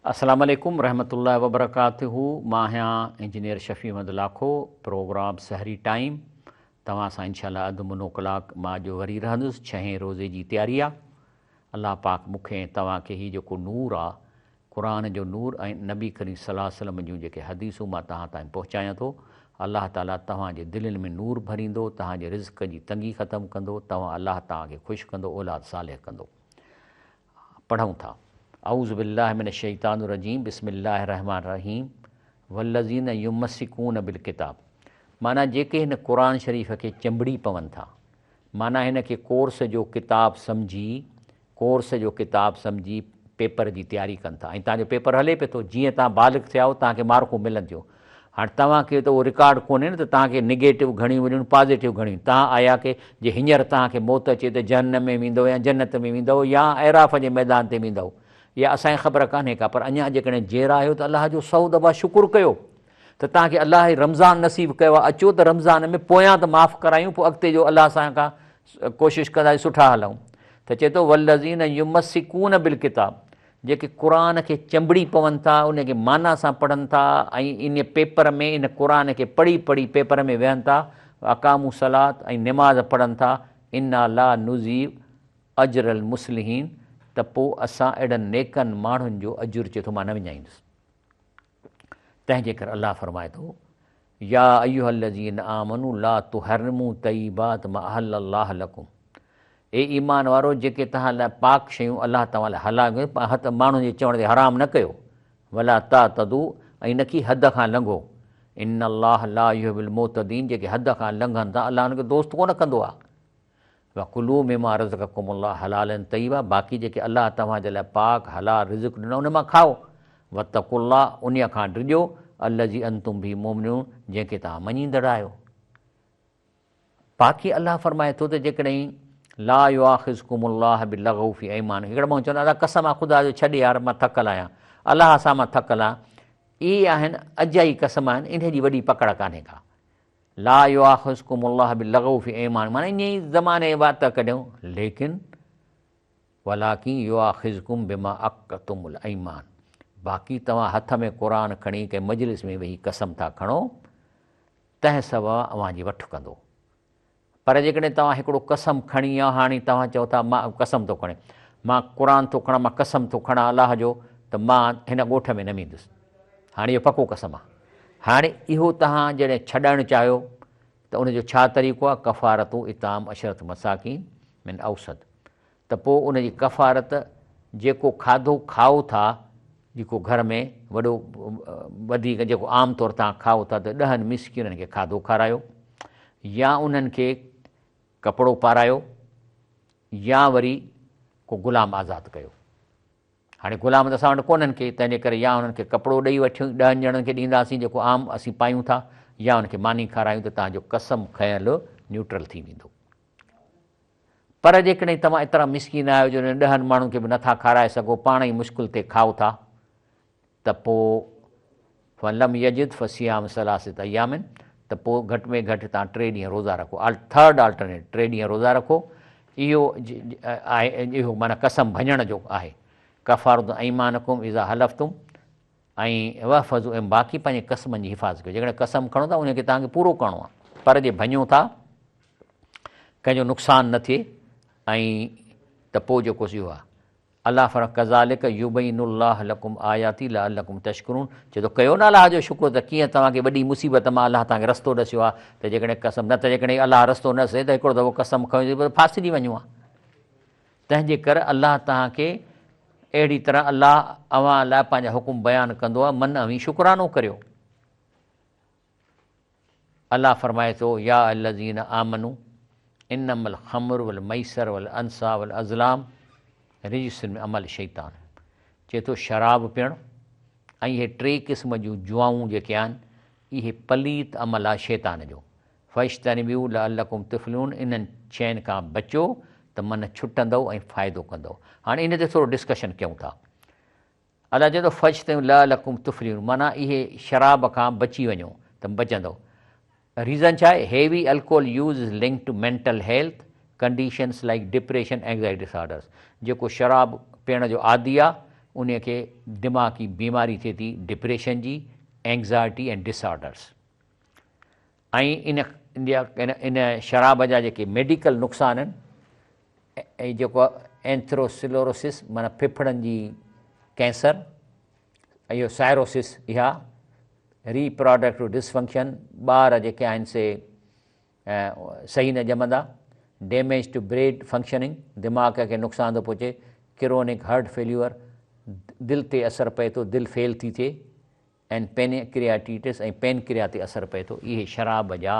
السلام عليڪم رحمة الله وبرڪاته مان آهيان انجنيئر شفيع احمد لاکو پروگرام سحري ٽائيم توهان سان انشاء الله اڌ منو ڪلاڪ مان اڄ وري رهندس ڇهين روزي جي تياري آ الله پاڪ مون کي ۽ توهان کي هي جيڪو نور آ قرآن جو نور ۽ نبي ڪريم صلي الله عليه وسلم جون جيڪي حديثون مان توهان تائين پهچايان ٿو الله تعالي توهان جي دلين ۾ نور ڀريندو توهان جي رزق جي تنگي ختم ڪندو توهان الله توهان کي خوش ڪندو اولاد صالح ڪندو. پڙهون ٿا. اعوذ بالله من الشيطان الرجيم بسم الله الرحمٰن الرحيم والذين يمسڪون بالڪتاب معنيٰ جيڪي هن قرآن شريف کي چنبڙي پون ٿا معنيٰ هن کي ڪورس جو ڪتاب سمجهي ڪورس جو ڪتاب سمجهي پيپر جي تياري ڪن ٿا ۽ توهان جو پيپر هلي پيو ٿو جيئن توهان بالغ ٿيا آهيو توهان کي مارڪون ملن ٿيون هاڻ توهان کي ته اهو رڪارڊ ڪونهي نه ته توهان کي نگيٽو گهڻيون مليون پازيٽو گهڻيون توهان آيا ڪي جي هينئر توهان کي موت اچي ته جهنم ۾ ويندؤ يا جنت ۾ ويندؤ يا اعراف جي ميدان تي ويندؤ اها اسان کي خبر ڪانهي ڪا پر اڃا جيڪڏهن جيئرا آهيو ته الله جو سئو دفعا شڪر ڪيو ته توهان کي الله هي رمضان نصيب ڪيو آهي اچو ته رمضان ۾ پويان ته معاف ڪرايون پوء اڳتي جو الله سان کان ڪوشش ڪنداسين سٺا هلون ته چئي ٿو والذين يمسڪون بالڪتاب جيڪي قرآن کي چنبڙي پون ٿا، ان کي معنيٰ سان پڙهن ٿا ۽ ان پيپر ۾ ان قرآن کي پڙهي پڙهي پيپر ۾ ويهن ٿا، واقاموا الصلوة ۽ نماز پڙهن ٿا، انا لا نضيع اجر المصلحين ته پوء اسان اهڙن نيڪن ماڻهن جو اجر چئي ٿو مان نه وڃائيندس. تنهن جي ڪري الله فرمائي ٿو، يا ايها الذين آمنوا لا تحرموا طيبات ما احل الله لڪم اي ايمان وارو جيڪي توهان لاء پاڪ شيون الله توهان لاء حلال ڪيون آهن ماڻهن جي چوڻ تي حرام نه ڪيو ولا تعتدوا ۽ نڪي حد کان لنگهو ان الله لا يحب المعتدين جيڪي حد کان لنگهن ٿا الله انهن کي دوست ڪونه ڪندو آهي. وڪلوا مما رزقڪم الله حلالا طيبا باقي جيڪي الله توهان جي لاء پاڪ حلال رزق ڏنو ان مان کائو واتقوا الله انهيء کان ڊڄو الذي انتم به مؤمنون جنهن کي توهان مڃيندڙ آهيو. باقي الله فرمائي ٿو ته جيڪڏهن لا يؤاخذڪم الله باللغو في ايمانڪم هڪڙا ماڻهو چوندا ادا قسم آ خدا جو ڇڏ يار مان ٿڪل آهيان الله سان مان ٿڪل آهيان اهي آهن اجائي قسم آهن انهي جي وڏي پڪڙ ڪانهي ڪا. لا يؤاخذڪم الله باللغو في ايمانڪم معنيٰ ائين ئي زماني جي وات ڪڍيو ليڪن ولڪن يؤاخذڪم بما عقدتم الايمان باقي توهان هٿ ۾ قرآن کڻي ڪنهن مجلس ۾ ويهي قسم ٿا کڻو تنهن سبب اوهان جي وٺ ڪندو پر جيڪڏهن توهان هڪڙو قسم کڻي يا هاڻي توهان چئو ٿا مان قسم ٿو کڻي مان قرآن ٿو کڻان مان قسم ٿو کڻان الله جو ته مان هن ڳوٺ ۾ نه ويندس هاڻي اهو پڪو قسم آهي هاڻي اهو توهان جڏهن ڇڏائڻ چاهيو ته ان جو ڇا طريقو آهي ڪفارتو اطعام عشرت مساڪين من اوسط ته پوء ان جي ڪفارت جيڪو کاڌو کائو ٿا جيڪو گهر ۾ وڏو وڌيڪ جيڪو عام طور توهان کائو ٿا ته ڏهن مسڪينن کي کاڌو کارايو يا انهن کي ڪپڙو پارايو يا وري ڪو غلام آزاد ڪيو. هاڻي غلام ته اسان وٽ ڪونهن ڪي، تنهنجي ڪري يا انهن کي ڪپڙو ڏئي وٺيون، ڏهن ڄڻن کي ڏينداسين جيڪو عام اسين پايون ٿا، يا انهن کي ماني کارايون ته توهان جو قسم کنيل نيوٽرل ٿي ويندو. پر جيڪڏهن توهان ايترا مسڪين آهيو جو انهن ڏهن ماڻهن کي به نٿا کارائي سگهو، پاڻ ئي مشڪل تي کائو ٿا ته پوء فلم يجد فصيام ثلاثة ايام ته پوء گهٽ ۾ گهٽ توهان ٽي ڏينهن روزا رکو ٿرڊ آلٽرنيٽ ٽي ڏينهن روزا رکو اهو آهي اهو معنيٰ قسم ڀڃڻ جو آهي ڪفارة ايمانڪم اذا حلفتم ۽ واحفظوا ۽ باقي پنهنجي قسمن جي حفاظت ڪيو جيڪڏهن قسم کڻو ٿا ان کي توهان کي پورو ڪرڻو آهي پر جي ڀڃو ٿا ڪنهن جو نقصان نه ٿئي ۽ ته پوء جيڪو اهو آهي الله فرمائي ڪذالڪ يبين الله لڪم آياته لعلڪم تشڪرون چئي ٿو ڪيو نه الله جو شڪر ته ڪيئن توهان کي وڏي مصيبت مان الله توهان کي رستو ڏسيو آهي ته جيڪڏهن قسم نه ته جيڪڏهن الله رستو نه ڏسي ته هڪڙو دفعو قسم کڻي ته ڦاسجي وڃون ها تنهن جي ڪري الله توهان کي اهڙي طرح الله اوهان لاء پنهنجا حڪم بيان ڪندو آهي من اوهين شڪرانو ڪريو. الله فرمائي ٿو، يا الذين آمنوا انما الخمر والميسر والانصاب والازلام رجس من عمل الشيطان چئي ٿو شراب پيئڻ ۽ اهي ٽي قسم جون جوائون جيڪي آهن اهي پليت عمل آهي شيطان جو فاجتنبوه لعلڪم تفلحون انهن شين کان بچو ته من ڇٽندؤ ۽ فائدو ڪندؤ هاڻي ان تي ٿورو ڊسڪشن ڪيون ٿا الله چئي ٿو فاجتنبوه لعلڪم تفلحون معنيٰ اهي شراب کان بچي وڃو ته بچندؤ. ريزن ڇا آهي؟ Heavy alcohol use is linked to mental health conditions like depression anxiety disorders جيڪو شراب پيئڻ جو عادي آهي انهي کي دماغي بيماري ٿئي ٿي ڊپريشن جي، اينگزائٽي ۽ ڊس آرڊرس ۽ ان ان شراب جا جيڪي ميڊيڪل نقصان آهن ۽ جيڪو اينٿروسلوروسس معنيٰ ڦڦڙن جي ڪينسر اهو سائروسس اها ري پراڊڪٽو ڊسفنڪشن ٻار جيڪي آهن سي صحيح نه ڄمندا، ڊيميج ٽو بريڊ فنڪشننگ، دماغ کي نقصان ٿو پهچي، ڪرونڪ هرٽ فيليور، دل تي اثر پئي ٿو، دل فيل ٿي ٿئي، ۽ پينڪرياٽيٽس ۽ پينڪريا تي اثر پئي ٿو، اهي شراب جا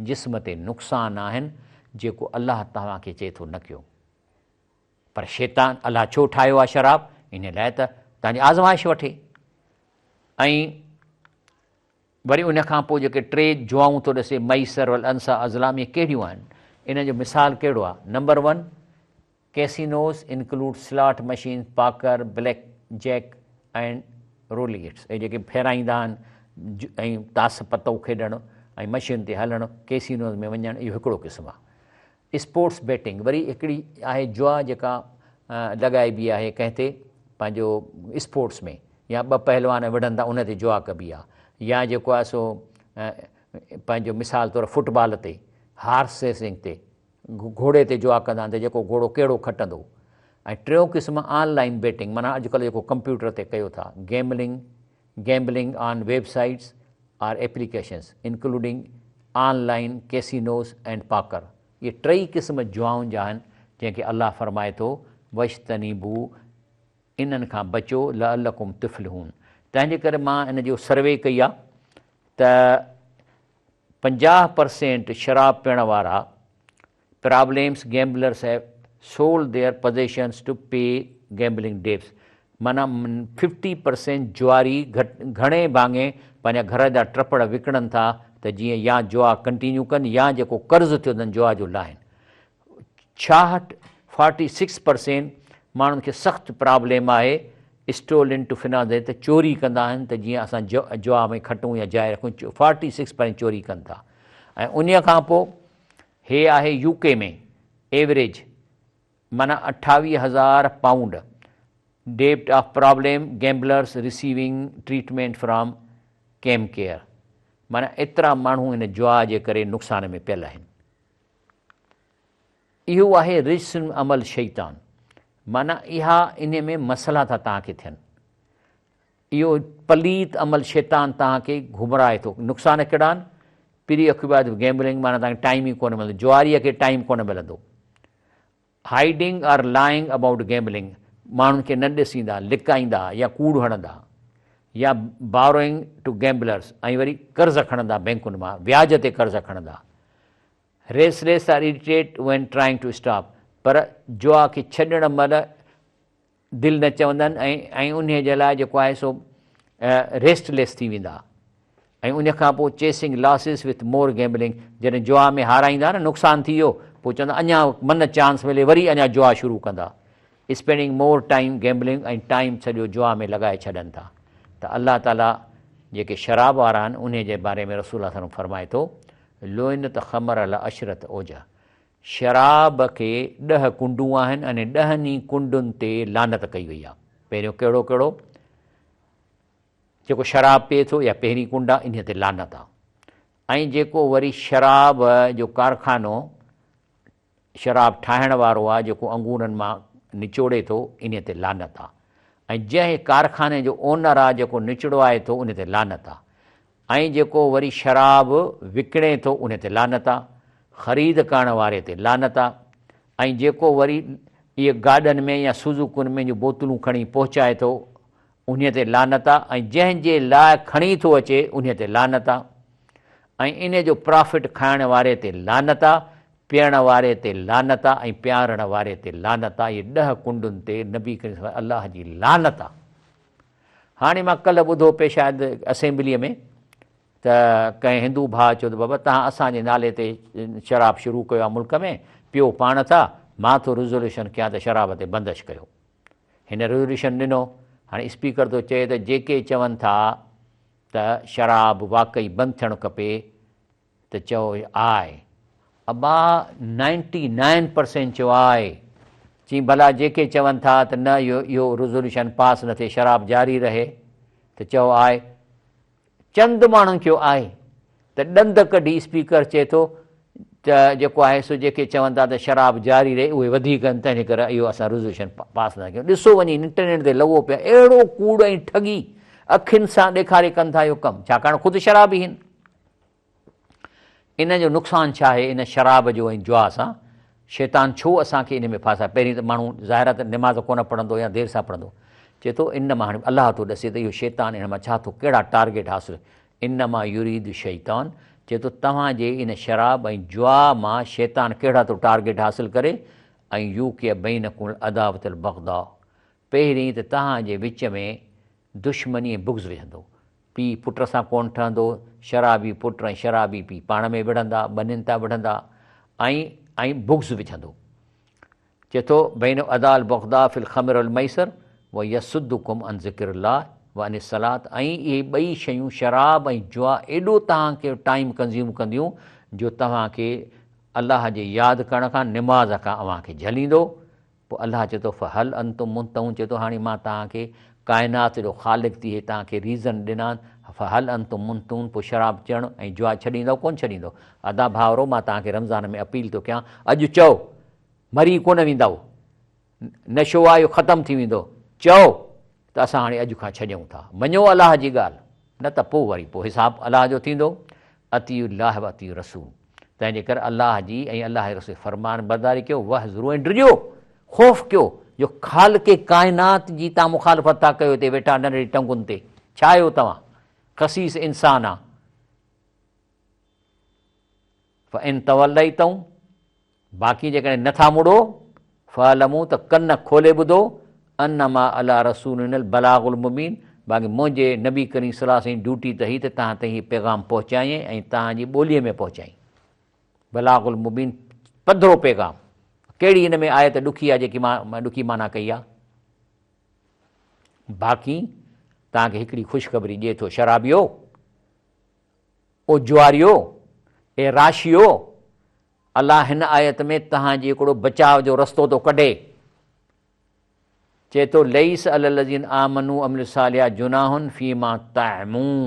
جسم تي نقصان آهن، جيڪو الله توهان کي چئي ٿو نه ڪيو. پر شيطان الله ڇو ٺاهيو آهي شراب؟ ان لاء ته توهان جي آزمائش وٺي ۽ وري ان کان پوء جيڪي ٽي جوائون ٿو ڏسي، ميسر والانصا ازلام اهي ڪهڙيون آهن؟ انهن جو مثال ڪهڙو آهي؟ Number one, casinos include slot machines, poker, blackjack and roulettes اهي جيڪي ڦيرائيندا آهن ۽ تاس پتو کيڏڻ ۽ مشين تي هلڻ، ڪيسينوز ۾ وڃڻ اهو هڪڙو قسم آهي. اسپورٽس بيٽنگ وري هڪڙي آهي جوا جيڪا لڳائبي آهي ڪنهن تي پنهنجو اسپورٽس ۾ يا ٻه پهلوان وڙهن ٿا ان تي جوا ڪبي آهي يا جيڪو آهي سو پنهنجو مثال طور فٽبال تي هارس ريسنگ تي گهوڙي تي جوا ڪندا آهن ته جيڪو گهوڙو ڪهڙو کٽندو ۽ ٽيون قسم آن لائن بيٽنگ معنيٰ اڄڪلهه جيڪو ڪمپيوٽر تي ڪيو ٿا gambling gambling on websites or applications including online casinos and poker اهي ٽئي قسم جوائن جا آهن جنهن کي الله فرمائي ٿو واجتنبو انهن کان بچو لعلڪم تفلحون تنهن جي ڪري مان ان جو سروي ڪئي آهي ته 50 پرسينٽ شراب پيئڻ وارا problems gamblers have sold their possessions to pay gambling debts معنيٰ ففٽي پرسينٽ جواري گهڻي ڀاڱي پنهنجا گهر جا ٽپڙ وڪڻن ٿا ته جيئن يا جوا ڪنٽينيو ڪن يا جيڪو قرض ٿيو اٿن جوا جو لاهين. ڇاهٺ، فارٽي سڪس پرسينٽ، ماڻهن کي سخت پرابليم آهي اسٽولن ٽو فنانس ته چوري ڪندا آهن ته جيئن اسان جوا ۾ کٽون يا جاء رکون فارٽي سڪس پرسينٽ چوري ڪن ٿا ۽ انهيء کان پوء هي آهي يو ڪي ۾ ايوريج معنيٰ اٺاويهه هزار pound debt of problem gamblers receiving treatment from cam care معنيٰ ايترا ماڻهو هن جوا جي ڪري نقصان ۾ پيل آهن. اهو آهي رجس عمل شيطان معنيٰ اها انهي ۾ مسئلا ٿا توهان کي ٿين. اهو پليت عمل شيطان توهان کي گهمرائي ٿو. نقصان ڪهڙا آهن؟ پري اڪيوپائيڊ وٿ گيمبلنگ معنيٰ توهان کي ٽائيم ئي ڪونه ملندو. جواريء کي ٽائيم ڪونه ملندو. Hiding or lying about gambling ماڻهن کي نه ڏسيندا، لڪائيندا يا ڪوڙ هڻندا يا باروئنگ ٽو گيمبلرز ۽ وري قرض کڻندا بينڪن مان وياج تي قرض کڻندا. Restless or irritate when trying to stop پر جوا کي ڇڏڻ مهل دل نه چوندن ۽ ۽ انهيء جي لاء جيڪو آهي سو ريسٽ ليس ٿي ويندا ۽ ان کان پوء chasing losses with more gambling جڏهن جوا ۾ هارائيندا نه نقصان ٿي ويو پوء چوندا اڃا من چانس ملي وري اڃا جوا شروع ڪندا اسپينڊنگ مور ٽائيم گيمبلنگ ۽ ٽائيم سڄو جوا ۾ لڳائي ڇڏن ٿا ته الله تعالي جيڪي شراب وارا آهن انهي جي باري ۾ رسول الله صلي الله عليه وسلم فرمائي ٿو لعنت خمر لعشرت اوجه شراب کي ڏهه ڪنڊون آهن ۽ ڏهن ئي ڪنڊن تي لعنت ڪئي وئي آهي. پهريون ڪهڙو ڪهڙو؟ جيڪو شراب پيئي ٿو اها پهرين ڪنڊ آهي انهيء تي لعنت آهي ۽ جيڪو وري شراب جو ڪارخانو شراب ٺاهڻ وارو آهي جيڪو انگورن مان نچوڙي ٿو انهيء تي لعنت آهي ۽ جنهن ڪارخاني جو اونر آهي جيڪو نچڙوائي ٿو انهيء تي لعنت آهي ۽ جيڪو وري شراب وڪڻي ٿو ان تي لعنت آ، خريد ڪرڻ واري تي لعنت آ ۽ جيڪو وري اهي گاڏن ۾ يا سوزوڪن ۾ جون بوتلون کڻي پهچائي ٿو انهي تي لعنت آ ۽ جنهن جي لاء کڻي ٿو اچي انهي تي لعنت آ ۽ انهي جو پرافٽ کائڻ واري تي لعنت آ، پيئڻ واري تي لعنت آ ۽ پيارڻ واري تي لعنت آ، اهي ڏهه ڪنڊن تي نبي ڪريم صلي الله جي لعنت آ. هاڻي مان ڪلهه ٻڌو پئي شايد اسيمبليء ۾ ته ڪنهن هندو ڀاء چيو ته بابا توهان اسان جي نالي تي شراب شروع ڪيو آهي ملڪ ۾ پيو پاڻ ٿا مان ٿو ريزوليوشن ڪيان ته شراب تي بندش ڪيو. هن ريزوليوشن ڏنو هاڻي اسپيڪر ٿو چئي ته جيڪي چون ٿا ته شراب واقعي بند ٿيڻ کپي ته چئو آء. ابا نائنٽي نائن پرسينٽ چيو آء. چيائين ڀلا جيڪي چون ٿا ته نه اهو اهو ريزوليوشن پاس نه ٿئي شراب جاري رهي ته چئو آء چند ماڻهن چيو آهي ته ڏند ڪڍي اسپيڪر چئي ٿو ته جيڪو آهي سو جيڪي چون ٿا ته شراب جاري رهي اهي وڌيڪ آهن تنهن ڪري اهو اسان ريزوليوشن پاس نه ڪيون. ڏسو وڃي انٽرنيٽ تي لڳو پيو آهي اهڙو ڪوڙ ۽ ٺڳي اکين سان ڏيکاري ڪن ٿا اهو ڪم ڇاڪاڻ خود شرابي هن. ان جو نقصان ڇا آهي ان شراب جو ۽ جوا سان شيطان ڇو اسان کي ان ۾ ڦاسائي پهرين ته ماڻهو ظاهر آهي ته نماز ڪونه پڙهندو يا دير سان پڙهندو چئي ٿو ان مان هاڻي الله ٿو ڏسي ته اهو شيطان ان مان ڇا ٿو ڪهڙا ٽارگيٽ حاصل انما يريد الشيطان چئي ٿو توهان جي ان شراب ۽ جوا مان شيطان ڪهڙا ٿو ٽارگيٽ حاصل ڪري ۽ يوقع بينڪم العداوة البغضاء پهرين ته توهان جي وچ ۾ دشمني ۽ بغض وجهندو. پيء پٽ سان ڪونه ٺهندو، شرابي پٽ ۽ شرابي پيء پاڻ ۾ وڙهندا، ٻنين تان وڙهندا ۽ ۽ بغض وجهندو. چئي ٿو، بين عداء البغضاء في الخمر والميسر ويصدڪم عن ذڪر الله وعن الصلاة ۽ اهي ٻئي شيون شراب ۽ جوا ايڏو توهان کي ٽائيم ڪنزيوم ڪنديون جو توهان کي الله جي ياد ڪرڻ کان نماز کان اوهان کي جهليندو پوء الله چئي ٿو، فهل انتم منتهون چئي ٿو هاڻي مان توهان کي ڪائنات جو خالق ٿي هي توهان کي ريزن ڏنا فهل انتم منتهون پوء شراب پيئڻ ۽ جوا ڇڏيندؤ ڪونه ڇڏيندؤ ادا ڀائرو مان توهان کي رمضان ۾ اپيل ٿو ڪيان اڄ چئو مري ڪونه ويندؤ نشو آهي اهو ختم ٿي ويندو چئو ته اسان هاڻي اڄ کان ڇڏيون ٿا مڃو الله جي ڳالهه نه ته پوء وري پوء حساب الله جو ٿيندو اطيعوا الله و اطيعوا الرسول تنهن جي ڪري الله جي ۽ الله جي رسول جي فرمانبرداري ڪيو، واحذروا ۽ ڊڄو، خوف ڪيو، جو خالق ڪائنات جي توهان مخالفت ٿا ڪيو هتي ويٺا ننڍڙي ٽنگن تي، ڇا آهيو توهان؟ خسيس انسان آ. فان توليتم باقي جيڪڏهن نه ٿا مڙو، فاعلموا ته ڪن کولي ٻڌو، انما علي رسولنا البلاغ المبين باقي منهنجي نبي ڪريم صلي الله عليه وسلم جي ڊيوٽي ته هئي ته توهان تائين هي پيغام پهچائين ۽ توهان جي ٻوليء ۾ پهچائين. بلاغ المبين پڌرو پيغام. ڪهڙي ان ۾ آيت ڏکي آهي جيڪي مان ڏکي معنيٰ ڪئي آهي؟ باقي توهان کي هڪڙي خوشخبري ڏئي ٿو شرابيو! او جواريو! اي راشيو! الله هن آيت ۾ توهان جي هڪڙو بچاء جو رستو ٿو ڪڍي. چئي ٿو، ليس علي الذين آمنوا وعملوا الصالحات جناح فيما طعموا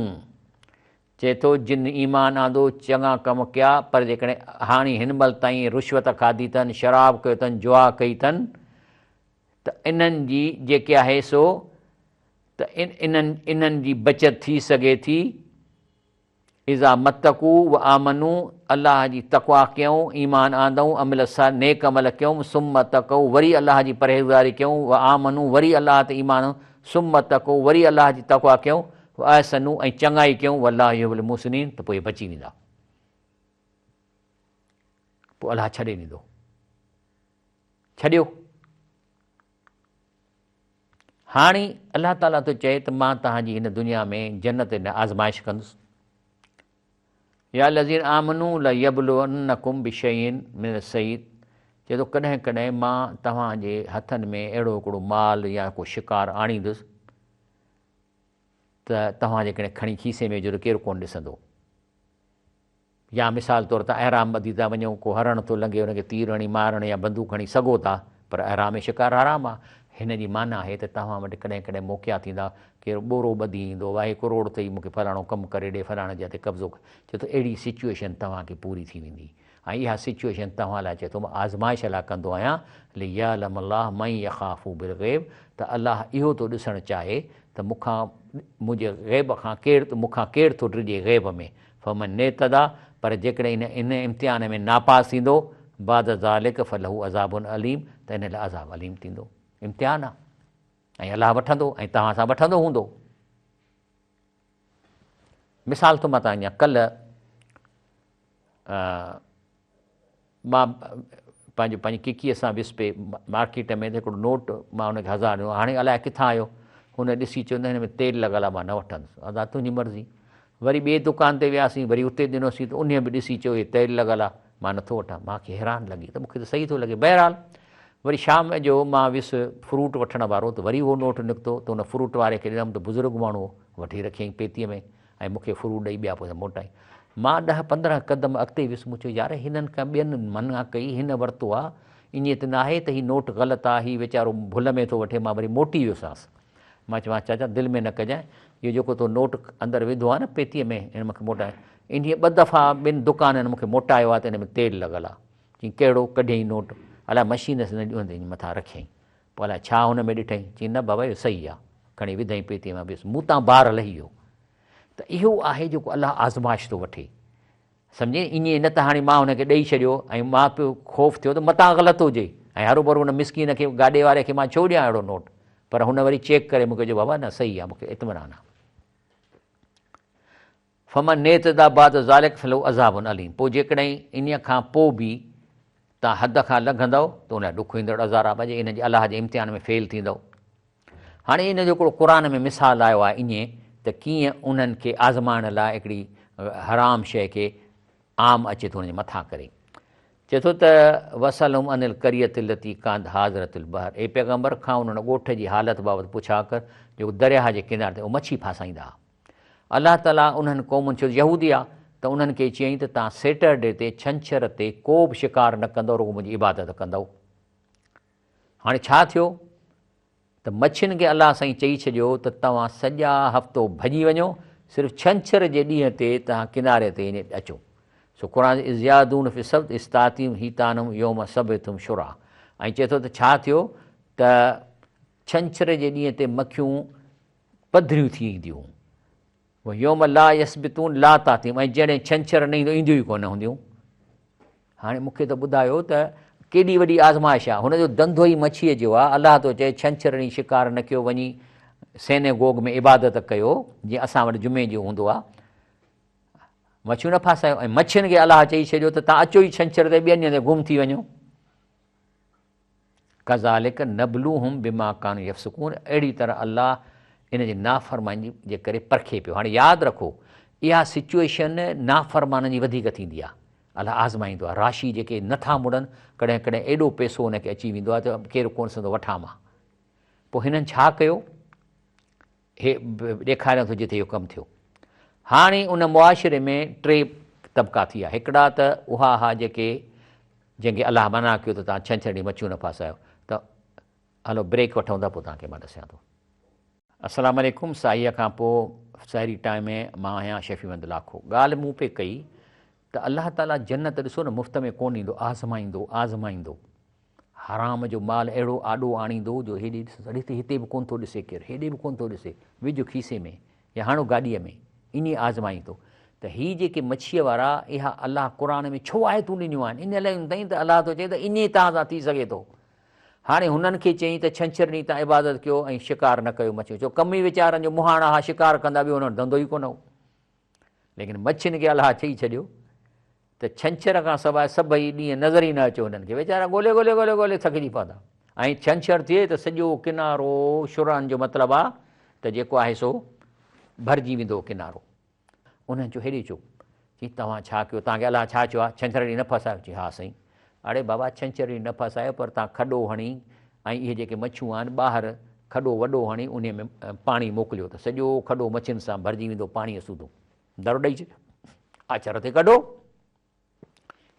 چئي ٿو، جن ايمان آندو، چڱا ڪم ڪيا، پر جيڪڏهن هاڻي هن مهل تائين رشوت کاڌي اٿن، شراب ڪيو اٿن، جوا ڪئي اٿن ته انهن جي جيڪي آهي سو ته انهن انهن جي بچت ٿي سگهي ٿي. اذا متقوا وآمنوا الله جي تقويٰ ڪيائون، ايمان آندائون، عمل الصالح نيڪ عمل ڪيائون، ثم اتقوا وري الله جي پرهيزگاري ڪيائون، وآمنوا وري الله تي ايمان آندائون، ثم اتقوا وري الله جي تقويٰ ڪيائون، واحسنوا ۽ چڱائي ڪيائون، والله يحب المحسنين ته پوء اهي بچي ويندا. پوء الله ڇڏي ڏيندو. ڇڏيو. هاڻي الله تعاليٰ ٿو چئي ته مان توهان جي هن دنيا ۾ جنت ۾ آزمائش ڪندس. يا الذين آمنوا ليبلونڪم بشيء من الصيد چئي ٿو ڪڏهن ڪڏهن مان توهان جي هٿن ۾ اهڙو هڪڙو مال يا ڪو شڪار آڻيندس ته توهان جيڪڏهن کڻي کيسي ۾ وجهو ته ڪير ڪونه ڏسندو. يا مثال طور تان احرام ٻڌي ٿا وڃو، ڪو هرڻ ٿو لنگهي ان کي تير هڻي مارڻ يا بندوق هڻي سگهو ٿا، پر احرام شڪار حرام آ. هن جي معنيٰ آهي ته توهان وٽ ڪڏهن ڪڏهن موقعا ٿيندا، ڪير ٻورو ٻڌي ايندو، واهي ڪروڙ اٿئي مون کي فلاڻو ڪم ڪري ڏي، فلاڻي جاء تي قبضو ڪر، چئي ٿو اهڙي سچوئيشن توهان کي پوري ٿي ويندي ۽ اها سچوئيشن توهان لاء چئي ٿو مان آزمائش لاء ڪندو آهيان، ليعلم الله من يخافه بالغيب ته الله اهو ٿو ڏسڻ چاهي ته مون کان منهنجي غيب کان ڪير مون کان ڪير ٿو ڊڄي غيب ۾، فمن اعتديٰ پر جيڪڏهن ان امتحان ۾ ناپاس ٿيندو، بعد ذلک فله عذاب اليم ته ان لاء عذاب اليم ٿيندو. امتحان آ ۽ الله وٺندو ۽ توهان سان وٺندو هوندو. مثال ٿو مان توهان ڏيان ڪلهه مان پنهنجو پنهنجي ڪڪيء سان ويس پئي مارڪيٽ ۾ ته هڪڙو نوٽ مان هن کي هزار ڏنو هاڻي الائي ڪٿان آيو هن ڏسي چيو نه هن ۾ تيل لڳل آهي مان نه وٺندس ادا تنهنجي مرضي وري ٻئي دڪان تي وياسين وري اتي ڏنوسين ته انهيء به ڏسي چيو هي تيل لڳل آهي مان نٿو وٺان مان کي حيران لڳي ته مون کي ته صحيح ٿو لڳي بهرحال وري شام جو مان ويس فروٽ وٺڻ وارو ته وري اهو نوٽ نڪتو ته ان فروٽ واري کي ڏنم ته بزرگ ماڻهو هو وٺي رکيائين پيتيء ۾ ۽ مون کي فروٽ ڏئي ٻيا پوء موٽائي. مان ڏهه 15 قدم اڳتي ويس، مون چيو يار هنن کان ٻين منع ڪئي، هن ورتو آ، ائين ته ناهي ته هي نوٽ غلط آ، هي ويچارو ڀل ۾ ٿو وٺي، مان وري موٽي ويوسانس. مان چيومانس چاچا دل ۾ نه ڪجانء، اهو جيڪو تو نوٽ اندر وڌو آ نه پيتيء ۾ هن مون کي موٽائي. انهيء ٻه دفعا ٻن دڪانن مون کي موٽايو آ ته ان ۾ تيل لڳل آ. چيائين ڪهڙو؟ ڪڍيائين نوٽ، الائي مشين ننڍي هوندي مٿان رکيائين. پوء الائي ڇا هن ۾ ڏٺائين؟ چيائين نه بابا اهو صحيح آ. کڻي وڌائين پيتيء ۾ ويس. مون تان بار لهي ويو. ته اهو آهي جيڪو الله آزمائش ٿو وٺي. سمجهين؟ ائين نه ته هاڻي مان هن کي ڏئي ڇڏيو ۽ مان پيو خوف ٿيو ته متان غلط هجي ۽ هروڀرو ان مسڪين کي گاڏي واري کي مان ڇو ڏيان اهڙو نوٽ. پر هن وري چيڪ ڪري مون کي چيو بابا نه صحيح آ مون کي اطمينان آ. فمن اعتدي بعد ذلک فله عذاب اليم پوء جيڪڏهن انهيء کان پوء به توهان حد کان لنگهندؤ ته ان لاء ڏکوئيندڙ عذاب آهي جي انهن جي الله جي امتحان ۾ فيل ٿيندؤ. هاڻي ان جو هڪڙو قرآن ۾ مثال آيو آهي ائين ته ڪيئن انهن کي آزمائڻ لاء هڪڙي حرام شيء کي عام اچي ٿو ان جي مٿان ڪري. چئي ٿو ته واسألهم عن القرية التي ڪانت حاضرة البحر اي پيغمبر کان انهن ڳوٺ جي حالت بابت پڇا ڪر جيڪو درياهه جي ڪناري تي اهو مڇي ڦاسائيندا ها. الله تعاليٰ انهن قومن ڇو ته يهودي آ ته انهن کي چيائين ته توهان سيٽرڊي تي، ڇنڇر تي، ڪو به شڪار نه ڪندؤ رڳو منهنجي عبادت ڪندؤ. هاڻي ڇا ٿيو ته مڇين کي الله سائين چئي ڇڏيو ته توهان سڄا هفتو ڀڄي وڃو صرف ڇنڇر جي ڏينهن تي توهان ڪناري تي يعني اچو. سو قرآن اذ يعدون في السبت اذ تاتيهم حيتانهم يوم سبتهم شرعا ۽ چئي ٿو ته ڇا ٿيو ته ڇنڇر جي ڏينهن تي مکيون پڌريون ٿي اينديون هيون. ويوم لا يسبتون لا تاتيهم ۽ جڏهن ڇنڇر نه ايندو اينديون ئي ڪونه هونديون. هاڻي مون کي ته ٻڌايو ته ڪيڏي وڏي آزمائش آهي. هن جو ڌنڌو ئي مڇيء جو آهي. الله ٿو چئي ڇنڇر ڏينهن شڪار نه ڪيو وڃي سينيگوگ ۾ عبادت ڪيو جيئن اسان وٽ جمعي جو هوندو آهي. مڇيون نه ڦاسايو ۽ مڇين کي الله چئي ڇڏيو ته تان اچو ئي ڇنڇر تي ٻين ڏينهن تي گم ٿي وڃو. ڪذالڪ نبلوهم بما ڪانوا يفسقون اهڙي طرح الله ان جي نافرماني جي ڪري پرکي پيو. هاڻي ياد رکو اها سچوئيشن نافرمانن جي وڌيڪ ٿيندي آهي. الله آزمائيندو آهي. راشي جيڪي نه ٿا مڙن ڪڏهن ڪڏهن ايڏو پئسو ان کي اچي ويندو آهي ته ڪير ڪونه سمجهندو وٺان مان. پوء هنن ڇا ڪيو؟ هي ڏيکاريان ٿو جتي اهو ڪم ٿيو. هاڻي ان معاشري ۾ ٽي طبقا ٿي ويا. هڪڙا ته اها ها جيڪي جنهن کي الله منع ڪيو ته توهان ڇنڇر ڏينهن مڇيون نه ڦاسايو ته هلو بريڪ وٺون ٿا پوء توهان کي مان ڏسيان ٿو. السلام عليڪم سائيء کان پوء سحري ٽائيم ۾ مان آهيان شفيع محمد لاکو. ڳالهه مون پئي ڪئي ته الله تعاليٰ جنت ڏسو نه مفت ۾ ڪونه ڏيندو آزمائيندو آزمائيندو. حرام جو مال اهڙو آڏو آڻيندو جو هيڏي ڏسندس اڙي هتي هتي به ڪونه ٿو ڏسي ڪير، هيڏي به ڪونه ٿو ڏسي، وجهه کيسي ۾ يا هڻ گاڏيء ۾، ائين آزمائيندو ته هي جيڪي مڇيء وارا اها الله قرآن ۾ ڇو آيتون ڏنيون آهن ان لاء اٿئي ته الله ٿو چئي ته ائين توهان سان ٿي سگهي ٿو. هاڻي هنن کي چيائين ته ڇنڇر ڏينهن توهان عبادت ڪيو ۽ شڪار نه ڪيو مڇيون ڇو ڪم ئي ويچارن جو مهاڻا ها شڪار ڪندا ٻيو هنن وٽ ڌنڌو ئي ڪونه هو. ليڪن مڇين کي الله چئي ڇڏيو ته ڇنڇر کان سواء سڀئي ڏينهن نظر ئي نه اچو هنن کي ويچارا ڳولي ڳولي ڳولي ڳولي ٿڪجي پوندا ۽ ڇنڇر ٿئي ته سڄو ڪنارو شرعن جو مطلب آ ته جيڪو آهي سو ڀرجي ويندو ڪنارو انهن چيو هيڏي اچو چي توهان ڇا ڪيو توهان کي الله ڇا چيو آ ڇنڇر ڏينهن نه ڦاسايو چي ها سائين اڙي بابا ڇنڇر ڏينهن نه ڦاسايو پر توهان کڏو هڻي ۽ اهي جيڪي مڇيون آهن ٻاهر کڏو وڏو هڻي انهي ۾ پاڻي موڪليو ته سڄو کڏو مڇين سان ڀرجي ويندو پاڻيء سوڌو در ڏئي ڇڏيو آچر تي ڪڍو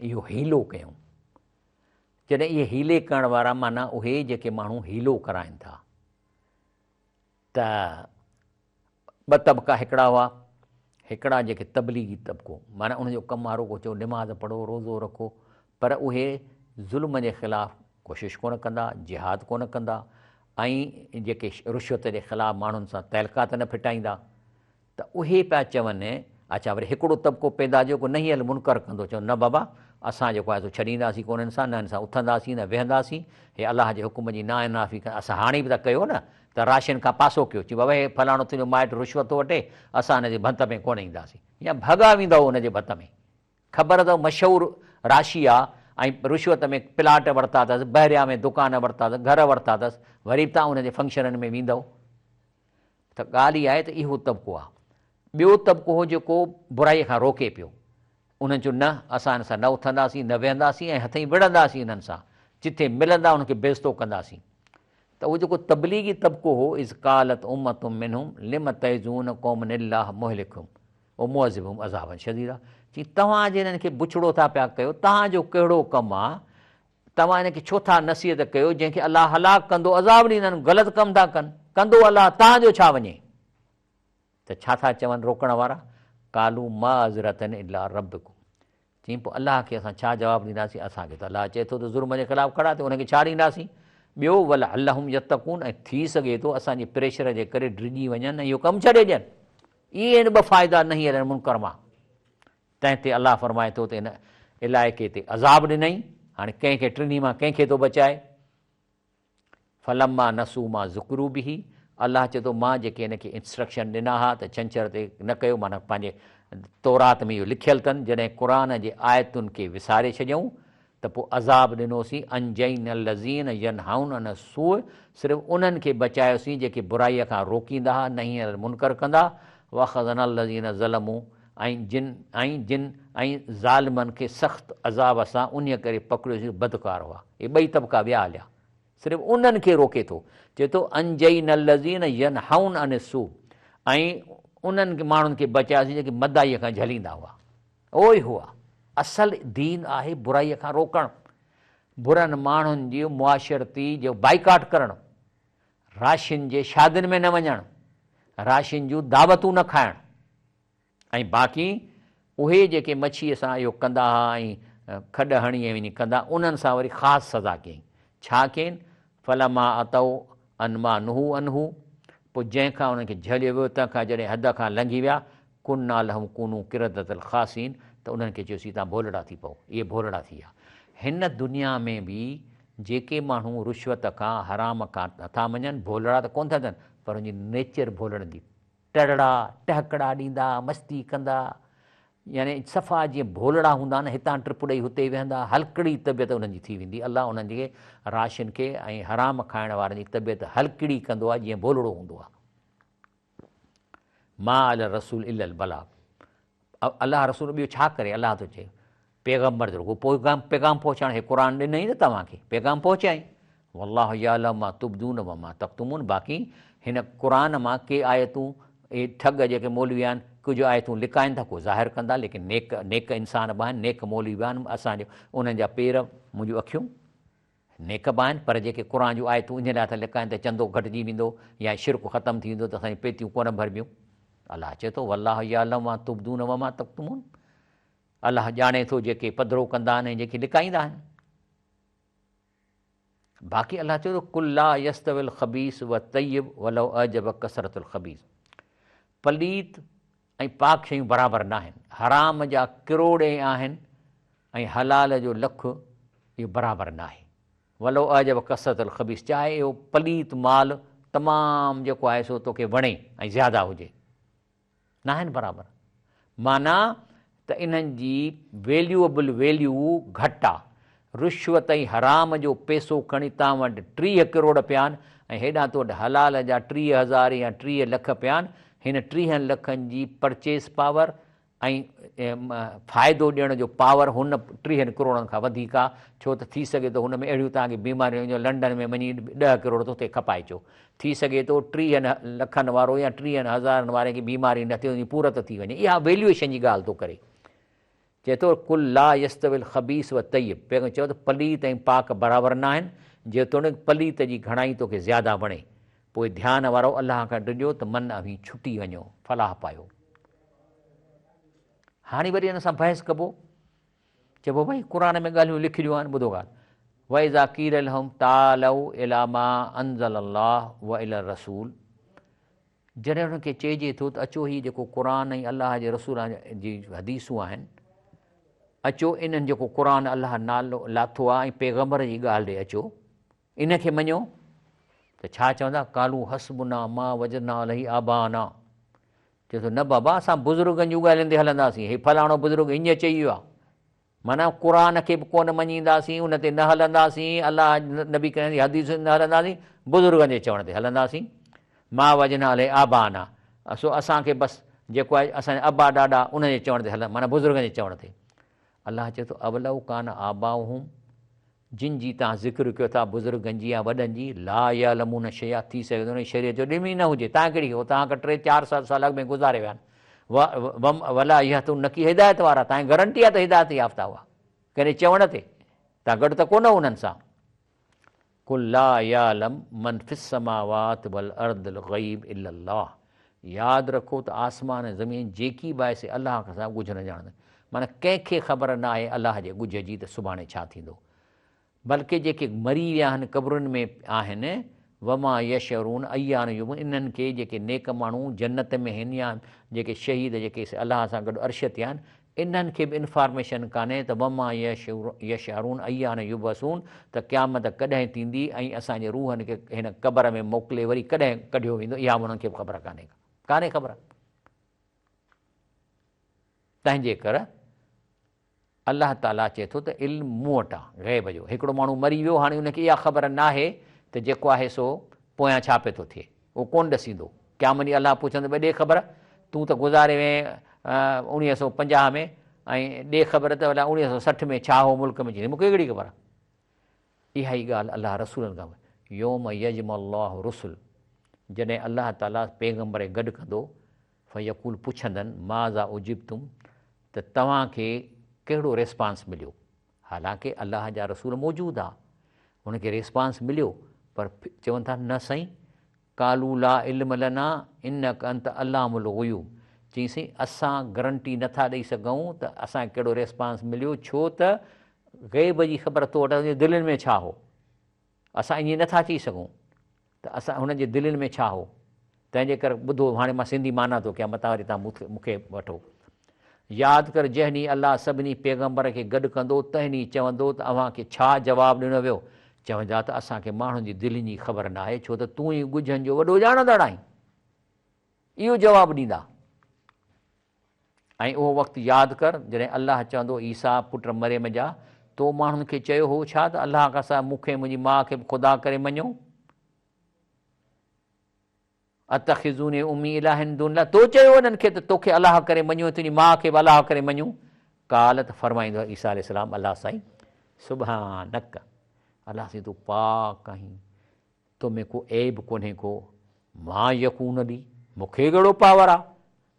اهو حيلو ڪيائون جڏهن اهي حيلي ڪرڻ وارا معنيٰ اهي جيڪي ماڻهو حيلو ڪرائن ٿا ته ٻه طبقا هڪڙا هئا، هڪڙا جيڪي تبليغي طبقو معنيٰ ان جو ڪم آ رڳو چئو نماز پڙهو روزو رکو پر اهي ظلم جي خلاف ڪوشش ڪونه ڪندا جهاد ڪونه ڪندا ۽ جيڪي رشوت جي خلاف ماڻهن سان تعلقات نه ڦٽائيندا ته اهي پيا چون اڇا وري هڪڙو طبقو پيدا جيڪو نهي المنڪر ڪندو چون نه بابا اسان جيڪو آهي سو ڇڏينداسين ڪونه هن سان نه هن سان اٿنداسين نه ويهنداسين هي الله جي حڪم جي ناانصافي ڪندا اسان هاڻي به ته ڪيو نه ته راشن کان پاسو ڪيو چي بابا هي فلاڻو تنهنجو مائٽ رشوت ٿو وٺي اسان هن جي ڀت ۾ ڪونه اينداسين يا ڀڳا ويندؤ ان جي ڀت ۾ خبر اٿو مشهور راشي آ ۽ رشوت ۾ پلاٽ ورتا اٿس بحريا ۾ دڪان ورتا اٿس گهر ورتا اٿس وري به توهان ان جي فنڪشنن ۾ ويندؤ ته ڳالهه اها آهي ته اهو طبقو آهي. ٻيو طبقو هو جيڪو برائيء کان روڪي پيو. انهن چيو نه اسان هن سان نه اٿنداسين، نه ويهنداسين ۽ هٿئين وڙهنداسين انهن سان، جٿي ملندا انهن کي بيعزتو ڪنداسين. ته اهو جيڪو تبليغي طبقو هو اذ قالت امة منهم لم تعظون قوما الله مهلڪهم ومعذبهم عذابا شديدا چي توهان جي انهن کي بڇڙو ٿا پيا ڪيو، توهان جو ڪهڙو ڪم آ؟ توهان ان کي ڇو ٿا نصيحت ڪيو جنهن کي الله هلاڪ ڪندو عذاب ڏيندن غلط ڪم ٿا ڪن ڪندو الله توهان جو ڇا وڃي؟ ته ڇا ٿا چون روڪڻ وارا قالوا معذرة الي ربڪم چيائين پوء الله کي اسان ڇا جواب ڏينداسين اسان کي ته الله چئي ٿو ته ظلم جي خلاف کڙا ٿيو ان کي ڇا ڏينداسين ٻيو ولعلهم يتقون ۽ ٿي سگهي ٿو اسان جي پريشر جي ڪري ڊڄي وڃن ۽ اهو ڪم ڇڏي ڏين اهي آهن ٻه فائدا نهي عن المنڪر مان تنهن تي الله فرمائي ٿو ته ان علائقي تي عذاب ڏنائين هاڻي ڪنهن کي ٽنهي مان ڪنهن کي ٿو بچائي فلما نسوا ما ذڪروا به الله چئي ٿو مان جيڪي هن کي انسٽرڪشن ڏنا ها ته ڇنڇر تي نه ڪيو معنيٰ پنهنجي تورات ۾ اهو لکيل اٿن جڏهن قرآن جي آيتن کي وساري ڇڏيائون ته پوء عذاب ڏنوسين انجينا الذين ينهون عن السوء صرف انهن کي بچايوسين جيڪي برائي کان روڪيندا ها نهي عن المنڪر ڪندا واخذنا الذين ظلموا ۽ جن ۽ جن ۽ ظالمن کي سخت عذاب سان انهيء ڪري پڪڙيوسين جو بدڪار هئا. اهي ٻئي طبقا ٻيا هليا. صرف انهن کي روڪي ٿو. چئي ٿو، انجينا الذين ينهون عن السوء ۽ انهن ماڻهن کي بچايوسين جيڪي مدائيء کان جهليندا هئا. اهو ئي هئا. اصل دين آهي برائيء کان روڪڻ. برن ماڻهن جي معاشرتي جو بائيڪاٽ ڪرڻ. راشين جي شادين ۾ نه وڃڻ. راشين جون دعوتون نه کائڻ. ۽ باقي اهي جيڪي مڇيء سان اهو ڪندا ها ۽ کڏ هڻي ۽ وڃي ڪندا، انهن سان وري خاص سزا ڪيائين. ڇا ڪين؟ فلما عتوا عن ما نهوا عنه، پوء جنهن کان انهن کي جهليو ويو، تنهن کان جڏهن حد کان لنگهي ويا، قلنا لهم ڪونوا قردة خاسئين، ته انهن کي چيوسين توهان ڀولڙا ٿي پئو. اهي ڀولڙا ٿي ويا. هن دنيا ۾ به جيڪي ماڻهو رشوت کان، حرام کان نٿا مڃن، ڀولڙا ته ڪونه ٿا ٿين، پر ان جي نيچر ڀولڙن جي ٽڙڙا، ٽهڪڙا ڏيندا، مستي ڪندا، يعني صفا جيئن ڀولڙا هوندا آهن، هتان ٽپ ڏئي هتي ويهندا، هلڪڙي طبيعت انهن جي ٿي ويندي، الله انهن جي راشين کي ۽ حرام کائڻ وارن جي طبيعت هلڪڙي ڪندو آهي جيئن ڀولڙو هوندو آهي. ما علي الرسول الا البلاغ الله رسول ٻيو ڇا ڪري الله ٿو چئي پيغمبر جو رڳو پيغام پيغام پهچائڻ هي قرآن ڏنئي نه توهان کي پيغام پهچائين والله يعلم ما تبدون وما تڪتمون باقي هن قرآن مان ڪي آيتون اهي ٺڳ جيڪي مولوي آهن ڪجهه آيتون لڪائن ٿا ڪو ظاهر ڪندا ليڪن نيڪ نيڪ انسان به آهن نيڪ مولوي به آهن اسان جو انهن جا پير منهنجون اکيون نيڪ به آهن پر جيڪي قرآن جون آيتون انهيء لاء ٿا لڪائن ته چندو گهٽجي ويندو يا شرڪ ختم ٿي ويندو ته اسان جون پيتيون ڪونه ڀربيون. الله چئي ٿو، والله يعلم ما تبدون وما تڪتمون الله ڄاڻي ٿو جيڪي پڌرو ڪندا آهن ۽ جيڪي لڪائيندا آهن. باقي الله چئي ٿو، قل لا يستوي الخبيث والطيب ولو اعجبک ڪثرت الخبيث پليت ۽ پاڪ شيون برابر ناهن. حرام جا ڪروڙين آهن ۽ حلال جو لک اهو برابر ناهي. ولو اعجب ڪثرت الخبيث چاهي اهو پليت مال تمام جيڪو آهي سو توکي وڻي ۽ زياده هجي. ناهن برابر. معنيٰ ته انهن جي ويليوئبل ويليو گهٽ آ. رشوت ۽ حرام جو پئسو کڻي توهان وٽ 30 ڪروڙ پيا آهن ۽ هيڏانهن تو وٽ حلال جا 30 هزار يا 30 لک پيا آهن، هن 30 لکن جي پرچيز پاور ۽ فائدو ڏيڻ جو پاور هن 30 ڪروڙن کان وڌيڪ آ، ڇو ته ٿي سگهي ٿو هن ۾ اهڙيون توهان کي بيماريون جو لنڊن ۾ وڃي 10 ڪروڙ ته اتي کپائي اچو. ٿي سگهي ٿو 30 لکن وارو يا 30 هزارن واري کي بيماري نه ٿئي ان جي پورت ٿي وڃي. اها ويليوئيشن جي ڳالهه ٿو ڪري. چئي ٿو، قل لا يستوي الخبيث والطيب، پيغمبر چئو ته پليت ۽ پاڪ برابر ناهن، جيتوڻيڪ پليت جي گهڻائي توکي زياده وڻي. پوء ڌيان وارؤ الله کان ڊڄو ته من اوهين ڇٽي وڃو، فلاح پايو. هاڻي وري ان سان بحث ڪبو، چئبو ڀائي قرآن ۾ ڳالهيون لکيليون آهن، ٻڌو ڳالهه، واذا قيل لهم تعالوا الي ما انزل الله والي الرسول، جڏهن انهن کي چئجي ٿو ته اچو هي جيڪو قرآن ۽ الله جي رسول جي حديثون آهن اچو انهن جيڪو قرآن الله نالو لاٿو آهي ۽ پيغمبر جي ڳالهه ڏي اچو ان کي مڃو ته ڇا چوندا قالو حسبنا ما وجدنا عليه آبانا چئي ٿو نه بابا اسان بزرگن جون ڳالهين تي هلنداسين هي فلاڻو بزرگ هيئن چئي ويو آهي معنيٰ قرآن کي به ڪونه مڃينداسين، ان تي نه هلنداسين، الله نبي ڪريم جي حديثن تي نه هلنداسين، بزرگن جي چوڻ تي هلنداسين. ما وجدنا عليه آباءنا سو اسان کي بس جيڪو آهي اسان جا ابا ڏاڏا انهن جي چوڻ تي هلندا معنيٰ بزرگن جي چوڻ تي. الله چئي ٿو اولو ڪان آباؤهم جن جي توهان ذڪر ڪيو ٿا بزرگن جي يا وڏن جي، لا يعلمون شيئا ٿي سگهي ٿو انهن کي شريعت جو علم ئي نه هجي، توهان ڪهڙي خبر توهان کان ٽي چار سئو سال اڳ ۾ گذاري ويا آهن، ولا يهتدون نڪي هدايت وارا، توهان کي گرنٽي آهي ته هدايت يافته هئا ڪنهن جي چوڻ تي. توهان گڏ ته ڪونه انهن سان. قل لا يعلم من في السماوات والارض الغيب الا الله ياد رکو ته آسمان ۽ زمين جيڪي به آهي سي الله کان سواء ڳجهه نه ڄاڻندا معنيٰ ڪنهن کي خبر نه آهي الله جي ڳجهه جي ته سڀاڻي ڇا ٿيندو بلڪه جيڪي مري ويا آهن قبرن ۾ آهن وما يشعرون ايان يبعثون انهن کي جيڪي نيڪ ماڻهو جنت ۾ آهن يا جيڪي شهيد جيڪي الله سان گڏ عرش تي آهن انهن کي به انفارميشن ڪانهي ته وما يشعرون ايان يبعثون ته قيامت ڪڏهن ٿيندي ۽ اسان جي روحن کي هن قبر ۾ موڪلي وري ڪڏهن ڪڍيو ويندو اها به انهن کي به خبر ڪانهي ڪانهي خبر تنهنجي ڪر الله تعاليٰ چئي ٿو ته علم مون وٽ آ، غيب جو. هڪڙو ماڻهو مري ويو، هاڻي ان کي اها خبر ناهي ته جيڪو آهي سو پويان ڇا پئي ٿو ٿئي. اهو ڪونه ڏسيندو. قيامت ڏينهن الله پڇندو ڀئي ڏي خبر، تون ته گذاري وئين 1950 ۾ ۽ ڏي خبر ته ڀلا 1960 ۾ ڇا هو ملڪ ۾؟ چوندي مون کي ڪهڙي خبر. اها ئي ڳالهه الله رسولن کان به، يوم يجمع الله الرسل، جڏهن الله تعاليٰ پيغمبر گڏ ڪندو، فيقول پڇندن، ماذا اجبتم ته توهان کي ڪهڙو ريسپانس مليو؟ حالانڪه الله جا رسول موجود ها، هن کي ريسپانس مليو پر چون ٿا نه سائين قالوا لا علم لنا انک انت علام الغيوب چئين سائين اسان گرنٽي نه ٿا ڏئي سگهون ته اسان کي ڪهڙو ريسپانس مليو ڇو ته غيب جي خبر تو وٽ آهي دلين ۾ ڇا هو؟ اسان ائين نه ٿا چئي سگهون ته اسان هنن جي دلين ۾ ڇا هو، تنهن جي ڪري ٻڌو هاڻي مان سنڌي معنيٰ ٿو ڪيان متان وري توهان مون کي وٺو. ياد ڪر جنهن ڏينهن الله سڀني پيغمبرن کي گڏ ڪندو تنهن ڏينهن چوندو ته اوهان کي ڇا جواب ڏنو ويو؟ چوندا ته اسان کي ماڻهن جي دلين جي خبر ناهي ڇو ته تون ئي ڳجهن جو وڏو ڄاڻندڙ آهين. اهو جواب ڏيندا. ۽ اهو وقت ياد ڪر، جڏهن الله چوندو، عيسيٰ، پٽ مريم جا، تو ماڻهن کي چيو هو ڇا ته الله کان سواء مون کي ۽ منهنجي ماء کي به خدا ڪري مڃو؟ اتخذوني امي الهين من دون الله، تو چيو انهن کي ته توکي الله ڪري مڃون ۽ تنهنجي ماء کي به الله ڪري مڃون؟ قال ته فرمائيندو عيسيٰ عليه السلام، الله سائين، سبحانڪ، الله سائين تون پاڪ آهين، تو ۾ ڪو عيب ڪونهي ڪو، ما يڪون لي، مون کي ڪهڙو پاور آ،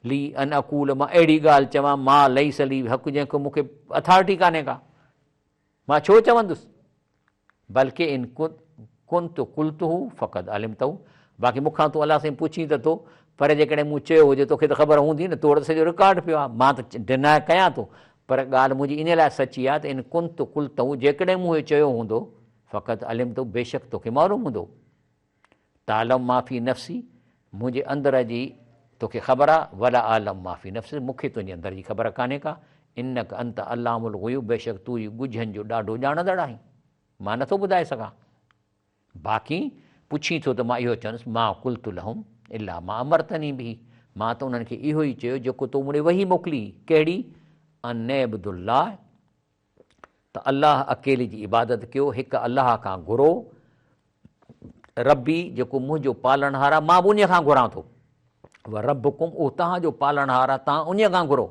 لي ان اقول مان اهڙي ڳالهه چوان، ما ليس لي بحق جنهن کي مون کي اٿارٽي ڪانهي ڪا، مان ڇو چوندس، بلڪه ان ڪنت قلته فقد علمته، باقي مون کان تون الله سائين پڇين ته ٿو، پر جيڪڏهن مون چيو هجي توکي ته خبر هوندي نه، تو وٽ ته سڄو رڪارڊ پيو آ، مان ته ڊناء ڪيان ٿو، پر ڳالهه منهنجي ان لاء سچي آ ته ان ڪنت قلته جيڪڏهن مون اهو چيو هوندو، فقد علمته بيشڪ توکي معلوم هوندو. تعلم ما في نفسي منهنجي اندر جي توکي خبر آ، ولا اعلم ما في نفسك مون کي تنهنجي اندر جي خبر ڪانهي ڪا، انک انت علام الغيوب بيشڪ تون ئي ڳجهن جو ڏاڍو ڄاڻندڙ آهين، مان نٿو ٻڌائي سگهان. باقي پڇين ٿو ته مان اهو چوندس، ما قلت لهم الا ما امرتني به مان ته انهن کي اهو ئي چيو جيڪو تو مون ڏي وحي موڪلي، ڪهڙي؟ ان اعبدوا الله ته الله اڪيلي جي عبادت ڪيو، هڪ الله کان گهرو، ربي جيڪو منهنجو پالڻهار آهي مان به انهيء کان گهران ٿو، و ربڪم اهو توهان جو پالڻهار آهي توهان انهيء کان گهرو،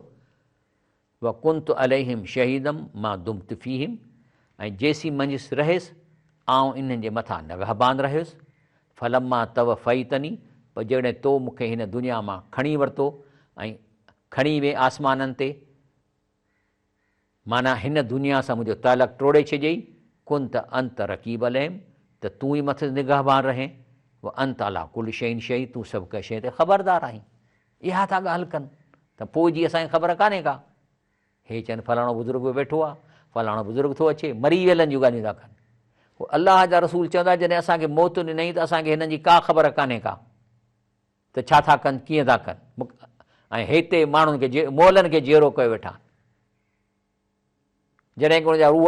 و ڪنت عليهم شهيدا ما دمت فيهم ۽ جيسين منجهس رهيس آئون انهن جي مٿان نگهبان رهيس، فلما توفيتني پوء جڏهن تو مون کي هن دنيا مان کڻي ورتو ۽ کڻي وئين آسمانن تي، معنيٰ هن دنيا سان منهنجو تعلق ٽوڙي ڇڏيئي، ڪنت انت الرقيب عليهم، ته تون ئي مٿس نگهبان رهين، و انت علي ڪل شيء شهيد، تون سڀ ڪنهن شيء تي خبردار آهين. اها ٿا ڳالهه ڪن ته پوء جي اسان کي خبر ڪانهي ڪا. هي چون فلاڻو بزرگ به ويٺو آهي، فلاڻو بزرگ ٿو اچي، مري ويلن جون ڳالهيون ٿا ڪن. پوء الله جا رسول چوندا جڏهن اسان کي موت ڏنئي ته اسان کي هنن جي ڪا خبر ڪانهي ڪا. ته ڇا ٿا ڪن ڪيئن ٿا ڪن ۽ هتي ماڻهن کي مئلن کي جيئرو ڪيو ويٺا آهن جڏهن ڪه ان جا روح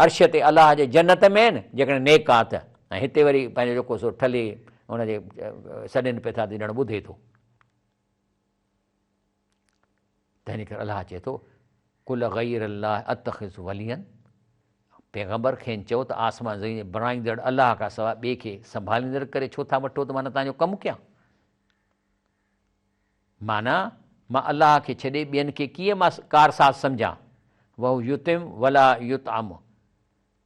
عرش تي الله جي جنت ۾ آهن جيڪڏهن نيڪ آ ته ۽ هتي وري پنهنجو جيڪو سو ٺلي ان جي سڏين پئي ٿا ته ڄڻ ٻڌي ٿو تنهن ڪري الله چئي ٿو، قل غير الله اتخذ وليا پيغمبر کين چئو ته آسمان زمين جي بڻائيندڙ الله کان سواء ٻئي کي سنڀاليندڙ ڪري ڇو ٿا وٺو ته معنيٰ توهان جو ڪم ڪيان؟ معنيٰ مان الله کي ڇڏي ٻين کي ڪيئن مان ڪارساز سمجهان؟ وهو يطعم ولا يطعم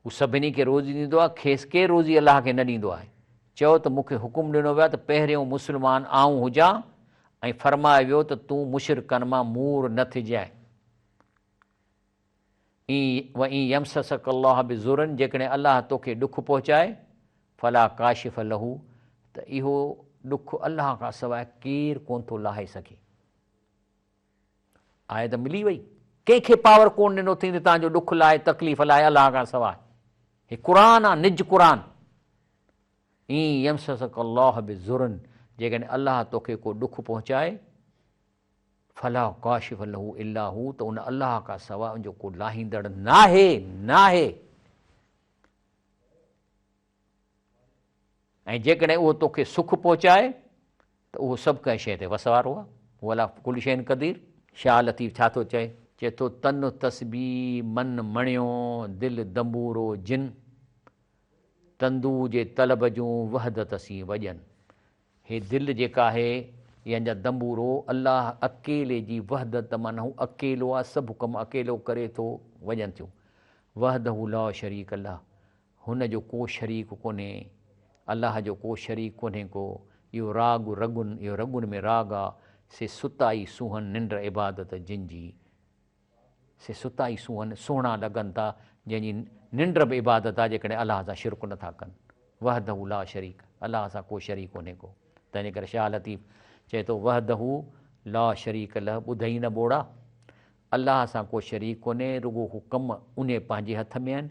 هو سڀني کي روزي ڏيندو آهي، کيس ڪير روزي الله کي نه ڏيندو آهي؟ چئو ته مون کي حڪم ڏنو ويو آهي ته پهريون مسلمان آئون هجان ۽ فرمايو ويو ته تون مشرڪن مان مور نه ٿجانء. ان وان يمسسک الله بضر جيڪڏهن الله توکي ڏک پهچائي، فلا ڪاشف له ته اهو ڏک الله کان سواء ڪير ڪونه ٿو لاهي سگهي. آيت ملي وئي. ڪنهن کي پاور ڪونه ڏنو اٿئي ته توهان جو ڏک لاهي، تڪليف لاهي الله کان سواء. هي قرآن آ، نج قرآن. ان يمسسک الله بضر جيڪڏهن الله توکي ڪو ڏک پهچائي، فلا ڪاشف له الا هو ته ان الله کان سواء ان جو ڪو لاهيندڙ ناهي، ناهي. ۽ جيڪڏهن اهو توکي سک پهچائي ته اهو سڀ ڪنهن شيء تي وس وارو آهي، هو عليٰ ڪل شيء قدير. شاهه لطيف ڇا ٿو چئي؟ چئي ٿو، تن تسبيح من مڻيو، دل دنبورو جن، تندو جي طلب جون وحدت سين وڄن. هي دل جيڪا آهي يا جا دنبورو الله اڪيلي جي وحدت معنيٰ هو اڪيلو آهي سڀ ڪم اڪيلو ڪري ٿو وڄن ٿيون. وحده لا شريڪ له هن جو ڪو شريڪ ڪونهي الله جو ڪو شريڪ ڪونهي ڪو اهو راڳ رڳن اهو رڳن ۾ راڳ آ سي ستائي سونهن ننڊ عبادت جن جي سي ستا ئي سونهن سهڻا لڳن ٿا، جنهن جي ننڊ به عبادت آهي، جيڪڏهن الله سان شرڪ نه ٿا ڪن. وحده لا شريڪ، الله سان ڪو شريڪ ڪونهي ڪو. تنهنجي ڪري شاهه لطيف چئي ٿو، وحده لا شريڪ له ٻڌئي نه ٻوڙا، الله سان ڪو شريڪ ڪونهي، رڳو هو ڪم انهي پنهنجي هٿ ۾ آهن،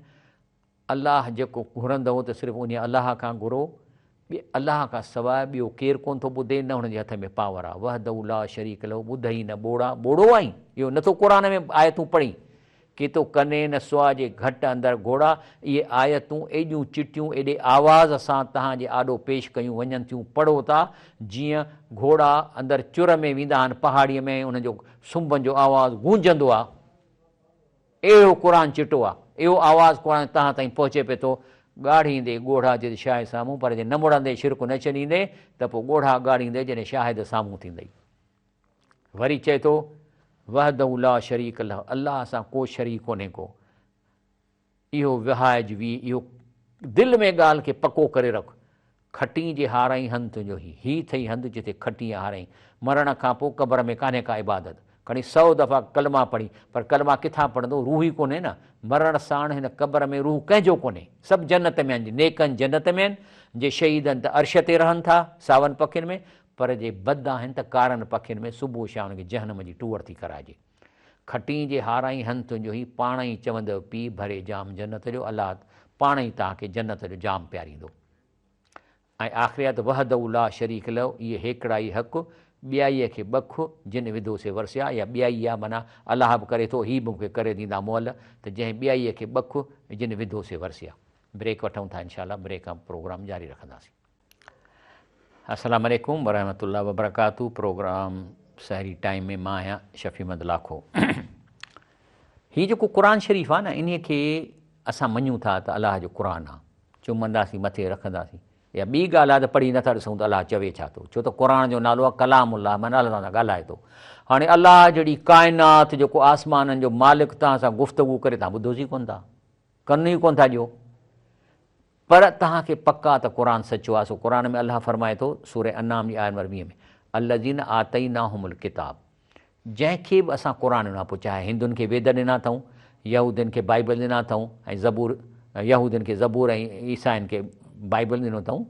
الله جيڪو گهرندؤ ته صرف انهيء الله کان گهرو، ٻئي الله کان سواء ٻيو ڪير ڪونه ٿو ٻڌي، نه هن جي هٿ ۾ پاور آهي. وحده لا شريڪ له ٻڌئي نه ٻوڙا، ٻوڙو آهين؟ اهو نه ٿو قرآن ۾ آيتون پڙهين، ڪي تو ڪني نه سوا جي گهٽ اندر گهوڙا، اهي آيتون ايڏيون چٽيون ايڏي آواز سان توهان جي آڏو پيش ڪيون وڃن ٿيون، پڙهو ٿا، جيئن گهوڙا اندر چر ۾ ويندا آهن پهاڙيء ۾ ۽ انهن جو سنبن جو آواز گونجندو آهي. اهڙو قرآن چٽو آ، اهو آواز قرآن توهان تائين پهچي پئي ٿو، ڳاڙهيندي ڳوڙها جد شاهد سامهون پر جي نه مڙندي شرڪ نه ڇڏيندي ته پوء ڳوڙها ڳاڙيندي جڏهن شاهد سامهون ٿيندئي. وري چئي ٿو، وحده لا شريڪ له الله سان ڪو شريڪ ڪونهي ڪو. اهو وهائج وي اهو دل ۾ ڳالهه کي پڪو ڪري رک. کٽين جي هارائين هنڌ تنهنجو هي. هي ٿئي هنڌ جتي کٽين هارائين. مرڻ کان پوء قبر ۾ ڪانهي ڪا عبادت. کڻي سئو دفعا ڪلما پڙهين پر ڪلما ڪٿان پڙهندو روح ئي ڪونهي نه. مرڻ ساڻ هن قبر ۾ روح ڪنهن جو ڪونهي. سڀ جنت ۾ آهن جي نيڪن جنت ۾ آهن جي شهيدن ته عرش تي رهن ٿا ساون پکين ۾ پر جي بد آهن ته ڪارن پکين ۾ صبح شام انهن کي جهنم جي ٽوئر ٿي ڪرائجي. کٽين جي هارائين هنڌ تنهنجو هي پاڻ ئي چوندء پيء ڀري جام جنت جو الله پاڻ ئي توهان کي جنت جو جام پياريندو. ۽ آخري آيت وحده لا شريڪ له اهي هيڪڙائي حق، ٻيائيء کي ٻک، جن وڌو سي ورسيا يا ٻيائي آ معنيٰ الله به ڪري ٿو هي به مون کي ڪري ڏيندا مئل ته جنهن ٻيائيء کي ٻک، جن وڌو سي ورسيا. بريڪ وٺون ٿا انشاء الله بريڪ کان پروگرام جاري رکنداسين. السلام عليڪم ورحمة الله وبرڪاته پروگرام سحري ٽائيم ۾ مان آهيان شفيع احمد لاکو هي جيڪو قرآن شريف آهي نه انهي کي اسان مڃون ٿا ته الله جو قرآن آهي چمنداسين مٿي رکنداسين يا ٻي ڳالهه آهي ته پڙهي نٿا ڏسون ته الله چوي ڇا ٿو ڇو ته قرآن جو نالو آهي ڪلام الله معنيٰ الله سان ڳالهائي ٿو هاڻي الله جهڙي ڪائنات جيڪو آسمانن جو مالڪ توهان سان گفتگو ڪري توهان ٻڌوسي ڪونه ٿا ڪن ئي ڪونه ٿا ڏيو پر توهان کي پڪ آ ته قرآن سچو آ، سو قرآن ۾ الله فرمائي ٿو، سورة انعام جي آيت نمبر 20 ۾، الذين آتيناهم الڪتاب جنهن کي به اسان قرآن ڏنو آ، پوء چاهي هندن کي ويد ڏنا اٿئون، يهودين کي بائيبل ڏنا اٿئون ۽ زبور يهودين کي زبور ۽ عيسائين کي بائيبل ڏنو اٿئون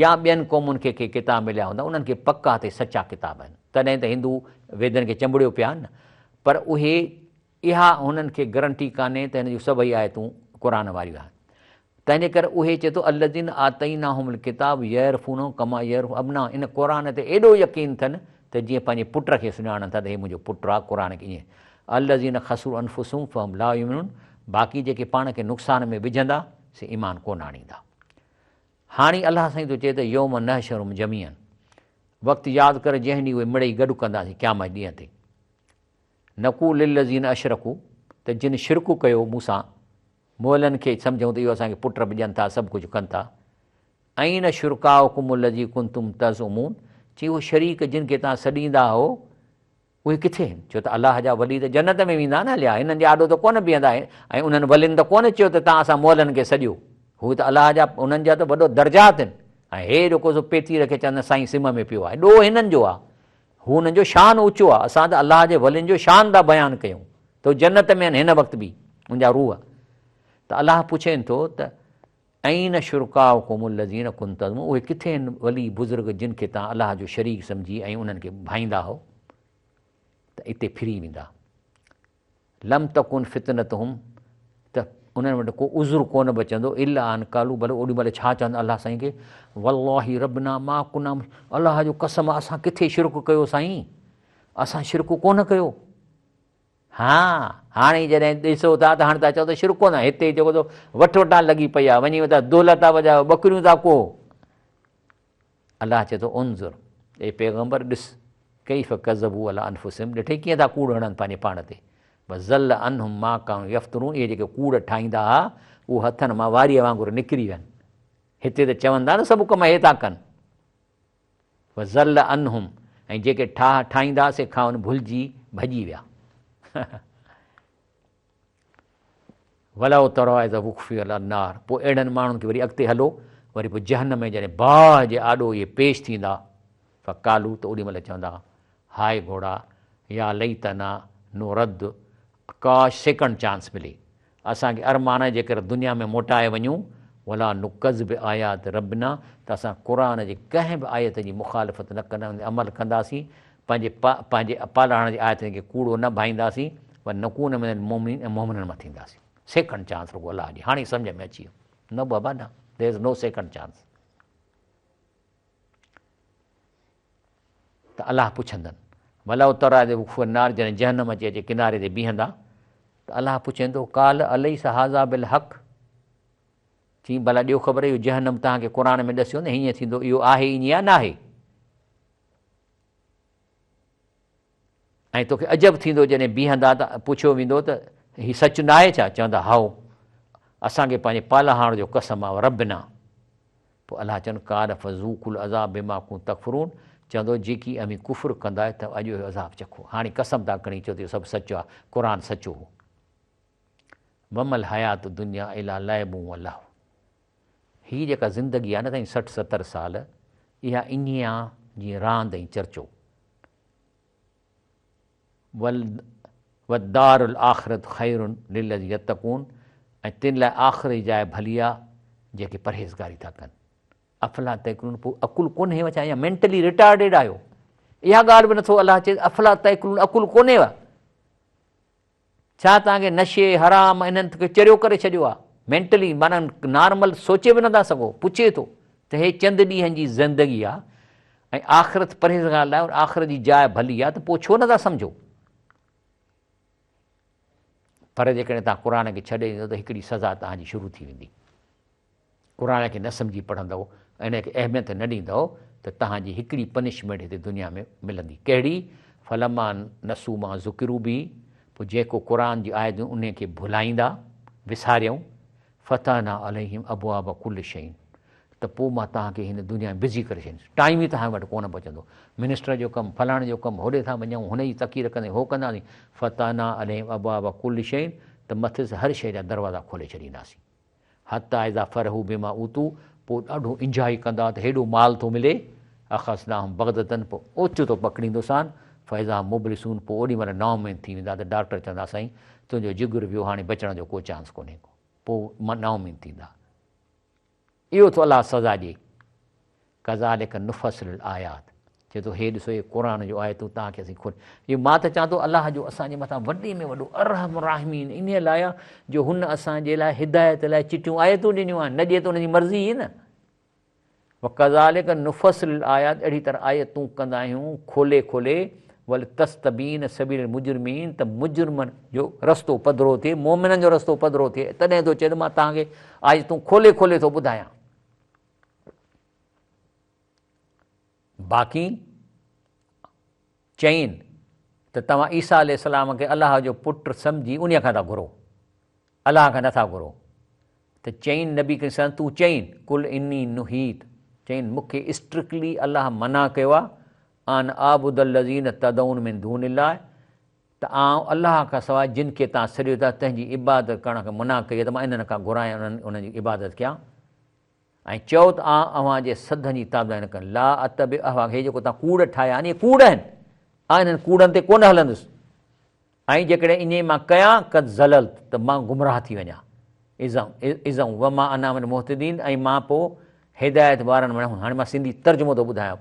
يا ٻين قومن کي ڪي ڪتاب مليا هوندا، انهن کي پڪ آ ته سچا ڪتاب آهن، تڏهن ته هندو ويدن کي چنبڙيو پيا آهن نه، پر اهي اها هنن کي گرنٽي ڪانهي ته هن جون سڀئي آيتون قرآن واريون آهن. تنهنجي ڪري اهي چئي ٿو الذين آتيناهم الڪتاب يعرفونه ڪما يعرفون ابناءهم ان قرآن تي ايڏو يقين اٿن ته جيئن پنهنجي پٽ کي سڃاڻن ٿا ته هي منهنجو پٽ آهي قرآن کي ائين الذين خسروا انفسهم فهم لا يؤمنون باقي جيڪي پاڻ کي نقصان ۾ وجهندا سي ايمان ڪونه آڻيندا. هاڻي الله سائين ٿو چئي ته يوم نحشرهم جميعا وقت ياد ڪر جنهن ڏينهن اهي مڙئي گڏ ڪنداسين قيامت ڏينهن تي. نقول للذين اشرڪو ته جن شرڪ ڪيو مون سان، مئلن کي سمجهون ته اهو اسان کي پٽ به ڏين ٿا سڀ ڪجهه ڪن ٿا. اين شرڪاؤڪم الذي ڪنتم تزعمون چي اهي شريڪ جن کي توهان سڏيندا هئو اهي ڪٿي آهن؟ ڇو ته الله جا ولي ته جنت ۾ ويندا نه هليا هنن جي آڏو ته ڪونه بيهندا ۽ انهن ولين ته ڪونه چيو ته توهان اسان مئلن کي سڏيو هو ته الله جا انهن جا ته وڏو درجات آهن ۽ هي جيڪو سو پيتي رکي چوندا سائين سم ۾ پيو آهي ڏوهه هنن جو آهي هو انهن جو شان اوچو آهي، اسان ته الله جي ولين جو شان ٿا بيان ڪيون ته هو جنت ۾ آهن هن وقت به. ان جا روح ته الله پڇين ٿو ته اين شرڪاؤڪم الذين ڪنتم تزعمون اهي ڪٿي آهن ولي بزرگ جن کي توهان الله جو شريڪ سمجهي ۽ انهن کي ڀائيندا هئو ته اتي ڦري ويندا. لم تڪن فتنتهم ته انهن وٽ ڪو عذر ڪونه بچندو الا ان قالوا ڀلي اوڏي مهل ڇا چوندا الله سائين کي والله ربنا ما ڪنا الله جو قسم اسان ڪٿي شرڪ ڪيو سائين اسان شرڪ ڪونه ڪيو ها هاڻي جڏهن ڏسو ٿا ته هاڻي ٿا چئو ته شرڪ ڪونه هتي جيڪو تو وٺ وٺان لڳي پئي آهي وڃي ٿا دولت ٿا وڄايو ٻڪريون ٿا ڪوهو الله چئي ٿو انظر، اي پيغمبر ڏس، ڪيف ڪذبوا علي انفسهم، ڏٺئي ڪيئن ٿا ڪوڙ هڻن پنهنجي پاڻ تي، وضل عنهم ما ڪانوا يفترون، اهي جيڪي ڪوڙ ٺاهيندا ها اهو هٿن مان واريء وانگر نڪري وين، هتي ته چون ٿا نه سڀ ڪم هي ٿا ڪن، وضل عنهم، ۽ جيڪي ٺاهه ٺاهيندا ها سي کانئن ڀلجي ڀڄي ويا. ولو تريٰ اذ وقفوا علي النار پوء اهڙن ماڻهن کي وري اڳتي هلو وري پوء جهنم ۾ جڏهن باهه جي آڏو اهي پيش ٿيندا فقالو ته اوڏي مهل چوندا هاء گهوڙا يا ليتنا نرد ڪاش سيڪنڊ چانس ملي اسان کي ارمان آهي جيڪر دنيا ۾ موٽائي وڃون ولا نڪذب بآيات ربنا ته اسان قرآن جي ڪنهن به آيت جي مخالفت نه ڪندا ان تي عمل ڪنداسين پنهنجي پنهنجي پالڻهار جي آيتن کي ڪوڙو نه ڀائينداسين ونڪون من المومنين ۽ مومنن مان ٿينداسين. سيڪنڊ چانس رڳو الله ڏي. هاڻي سمجهه ۾ اچي ويو. نه بابا نه there is no second chance. ته الله پڇندن ولو تريٰ اذ وقفوا علي النار جڏهن جهنم جي اچي ڪناري تي بيهندا ته الله پڇندو قال اليس هذا بالحق چين ڀلا ڏيو خبر اهو جهنم توهان کي قرآن ۾ ڏسيو نه هيئن ٿيندو اهو آهي ائين يا ناهي ۽ توکي عجب ٿيندو جڏهن بيهندا ته پڇيو ويندو ته هي سچ ناهي ڇا؟ چوندا هائو اسان کي پنهنجي پالڻهار جو قسم آ ربنا پوء الله چون قال فذوقوا العذاب بما ڪنتم تڪفرون چوندو جيڪي اوهين ڪفر ڪندا آهيو ته اڄ اهو عذاب چکو هاڻي قسم ٿا کڻي چئو ته اهو سڀ سچ آ قرآن سچو هو وما الحيات الدنيا الا لعب ولهو هي جيڪا زندگي آهي نه سائين 60 70 سال اها ائين آ جيئن راند ۽ چرچو. والدار الاخرة خير للذين يتقون ۽ تن لاء آخرت جي جاء ڀلي آ جيڪي پرهيزگاري ٿا ڪن. افلا تعقلون پوء عقل ڪونهيو ڇا يا مينٽلي ريٽارڊيڊ آهيو؟ اها ڳالهه به نٿو الله چئي افلا تعقلون عقل ڪونهيو؟ ڇا توهان کي نشي، حرام انهن کي چريو ڪري ڇڏيو آهي؟ مينٽلي معنيٰ نارمل سوچي به نٿا سگهو. پڇي ٿو ته هي چند ڏينهن جي زندگي آهي ۽ آخرت پرهيزگار لاء آخرت جي جاء ڀلي آهي ته پوء ڇو نٿا سمجهو؟ پر جيڪڏهن توهان قرآن کي ڇڏي ڏيندو ته هڪڙي سزا توهان جي شروع ٿي ويندي. قرآن کي نه سمجهي پڙهندؤ ۽ ان کي اهميت نه ڏيندؤ ته توهان جي هڪڙي پنشمينٽ هتي دنيا ۾ ملندي. ڪهڙي؟ فلما نسوا ما ذڪروا به پوء جيڪو قرآن جي آيتون انهي کي ڀلائيندا، وساريائون، فتحنا عليهم ابواب ڪل شيء ته پوء مان توهان کي هن دنيا ۾ بزي ڪري ڇڏيندس، ٽائيم ئي توهان وٽ ڪونه بچندو، منسٽر جو ڪم، فلاڻي جو ڪم، هوڏي ٿا وڃون، هن جي تقرير ڪنداسين، هو ڪنداسين، فتحنا عليهم ابواب ڪل شيء ته مٿس هر شيء جا دروازا کولي ڇڏينداسين. حتيٰ اذا فرحوا بما اوتوا پوء ڏاڍو انجواء ڪندا ته هيڏو مال ٿو ملي، اخذناهم بغتة پوء اوچتو پڪڙيندوسان، فاذا هم مبلسون پوء اوڏي مهل نااميد ٿي ويندا ته ڊاڪٽر چوندا سائين تنهنجو جگر ويو هاڻي بچڻ جو ڪو چانس ڪونهي ڪو پوء نااميد ٿيندا. اهو ٿو الله سزا ڏئي. ڪذالڪ نفصل الآيات چئي ٿو هي ڏسو اهي قرآن جون آيتون توهان کي اسين کولي اهو مان ته چوان ٿو الله جو اسان جي مٿان وڏي ۾ وڏو ارحم الراحمين انهيء لاء آهي جو هن اسان جي لاء هدايت لاء چٽيون آيتون ڏنيون آهن نه ڏئي ته ان جي مرضي هئي نه وڪذالڪ نفصل الآيات اهڙي طرح آيتون ڪندا آهيون کولي کولي ولتستبين سبيل المجرمين ته مجرمن جو رستو پڌرو ٿئي مؤمنن جو رستو پڌرو ٿئي تڏهن ٿو چئي ته مان توهان کي آيتون کولي کولي ٿو ٻڌايان باقي چئين ته توهان عيسيٰ عليه السلام کي الله جو پٽ سمجهي انهيء کان ٿا گهرو، الله کان نٿا گهرو. ته چئين نبي ڪريم صلي الله تون چئين، قل اني نهيت، چئين مون کي اسٽرڪلي الله منع ڪيو آهي، ان اعبد الذين تدعون من دون الله، ته آئون الله کان سواء جن کي توهان سڏيو ٿا تنهن جي عبادت ڪرڻ کان منع ڪئي آهي ته مان انهن کان گهران ۽ انهن جي عبادت ڪيان. ۽ چئو ته آء اوهان جي سڌن جي تابعداري نه ڪندس، لا اتبع اهواءڪم، هي جيڪو توهان ڪوڙ ٺاهيا آهن، اهي ڪوڙ آهن، آء انهن ڪوڙن تي ڪونه هلندس. ۽ جيڪڏهن ائين مان ڪيان، قد ضللت، ته مان گمراهه ٿي وڃان، اذا وما انا من المهتدين، ۽ مان پوء هدايت وارن ۾ نه هوندس. هاڻي مان سنڌي ترجمو ٿو ٻڌايان.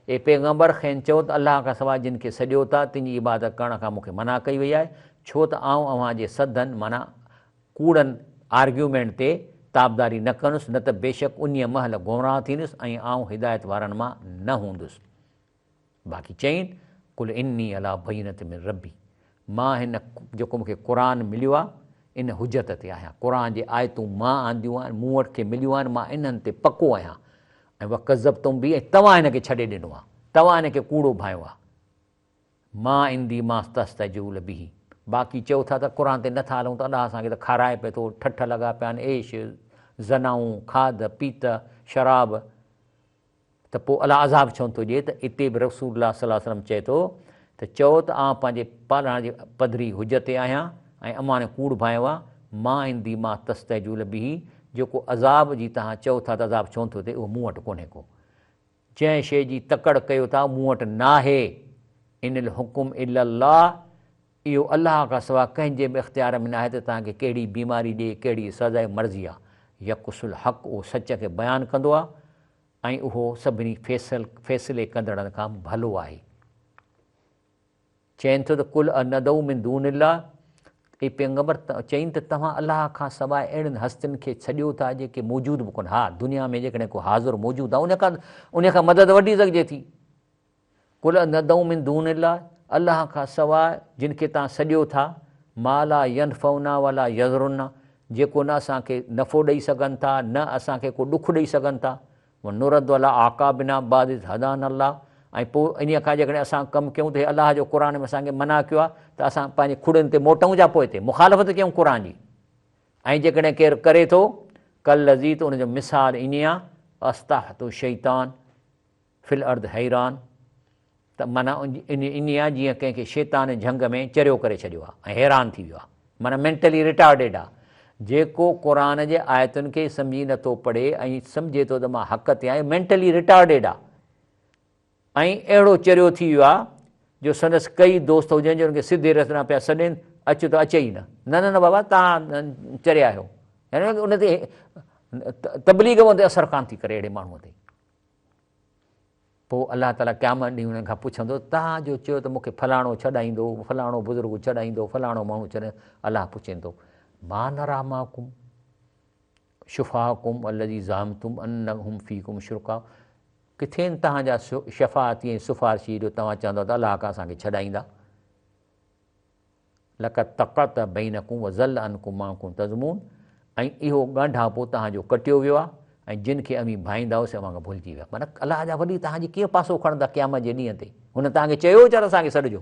اي پيغمبر! کين چئو ته الله کان سواء جن کي سڏيو ٿا، تن جي عبادت ڪرڻ کان مون کي منع ڪئي وئي آهي، ڇو ته آئون اوهان جي سڌن، معنيٰ ڪوڙن آرگيومينٽ تي، تابعداري نه ڪندس، نه ته بيشڪ انهيء مهل گمراهه ٿيندس ۽ آئون هدايت وارن مان نه هوندس. باقي چئين، قل اني علي بينة من ربي، مان هن جيڪو مون کي قرآن مليو آهي ان حجت تي آهيان، قرآن جي آيتون مان آنديون آهن، مون وٽ کي مليون آهن، مان انهن تي پڪو آهيان ۽ وڪذبتم به ۽ توهان هن کي ڇڏي ڏنو آهي، توهان هن کي ڪوڙو ڀانيو آهي. ما عندي ما تستعجلون به، باقي چئو ٿا ته قرآن تي نٿا هلون ته الله اسان کي ته کارائي پئي ٿو، ٺٺ لڳا پيا آهن، عيش، زنائون، کاڌ، پيت، شراب، ته پوء الله عذاب ڇونه ٿو ڏئي ته اتي به رسول الله صلي الله عليه وسلم چئي ٿو ته چئو ته آئون پنهنجي پالڻهار جي پڌري حجت تي آهيان ۽ امان ڪوڙ ڀانئيو آهي، ما عندي ما تستعجلون به جيڪو عذاب جي توهان چئو ٿا ته عذاب ڇونه ٿو ٿئي اهو مون وٽ ڪونهي ڪو. جنهن شيء جي تڪڙ ڪيو ٿا مون وٽ ناهي. ان الحڪم الا الله اهو الله کان سواء ڪنهن جي به اختيار ۾ ناهي ته توهان کي ڪهڙي بيماري ڏئي ڪهڙي سزا مرضي آهي. يقص الحق اهو سچ کي بيان ڪندو آهي ۽ اهو سڀني فيصلي ڪندڙن کان ڀلو آهي. چين ٿو ته قل اندعو من دون الله اي پيغمبر چئين ته توهان الله کان سواء اهڙين هستين کي ڇڏيو ٿا جيڪي موجود به ڪونه ها دنيا ۾ جيڪڏهن ڪو حاضر موجود آهي ان کان مدد وٺي سگهجي ٿي. قل اندعو من دون الله الله کان سواء جن کي توهان سڏيو ٿا، ما لا ينفعنا ولا يضرنا جيڪو نه اسان کي نفعو ڏئي سگهن ٿا نه اسان کي ڪو ڏک ڏئي سگهن ٿا، ونرد علي اعقابنا بعد اذ هدانا الله ۽ پوء انهيء کان جيڪڏهن اسان ڪم ڪيون ته هي الله جو قرآن ۾ اسان کي منع ڪيو آهي ته اسان پنهنجي کڙين تي موٽون ڇا پوئتي مخالفت ڪيون قرآن جي ۽ جيڪڏهن ڪير ڪري ٿو ڪالذي ته ان جو مثال ائين آهي استحت الشيطان في الارض حيران ته معنيٰ ائين آهي جيئن ڪنهن کي شيطان جهنگ ۾ چريو ڪري ڇڏيو آهي ۽ حيران ٿي ويو آهي معنيٰ مينٽلي ريٽارڊيڊ آهي جيڪو قرآن جي آيتن کي سمجهي نٿو پڙهي ۽ سمجهي ٿو ته مان حق تي آهيان مينٽلي ريٽارڊيڊ آهي ۽ اهڙو چريو ٿي ويو آهي جو سندس ڪئي دوست هجن جو ان کي سڌي رستي ڏانهن پيا سڏين اچ ته اچي ئي نه نه نه نه بابا توهان چريا آهيو يعني ان تي تبليغ به ان تي اثر ڪانه ٿي ڪري اهڙي ماڻهوء تي پوء الله تعاليٰ قيامت ڏينهن انهن کان پڇندو، توهان جو چيو ته مون کي فلاڻو ڇڏائيندو، فلاڻو بزرگ ڇڏائيندو، فلاڻو ماڻهو ڇڏائيندو، الله پڇين ٿو، ما نريٰ معڪم شفعاءڪم الذي زعمتم انهم فيڪم شرڪاء، ڪٿي آهن توهان جا شفاعتي ۽ سفارشي جو توهان چوندؤ ته الله کان اسان کي ڇڏائيندا؟ لقد تقطع بينڪم وضل عنڪم ما ڪنتم تزعمون ۽ اهو ڳانڍاپو توهان جو ڪٽيو ويو آهي ۽ جن کي اوهين ڀائيندا هئو سي اوهان کان ڀلجي ويا. معنيٰ الله جا ولي توهان جي ڪيئن پاسو کڻندا قيامت جي ڏينهن تي؟ هن توهان کي چيو هو ڇا ته اسان کي سڏجو؟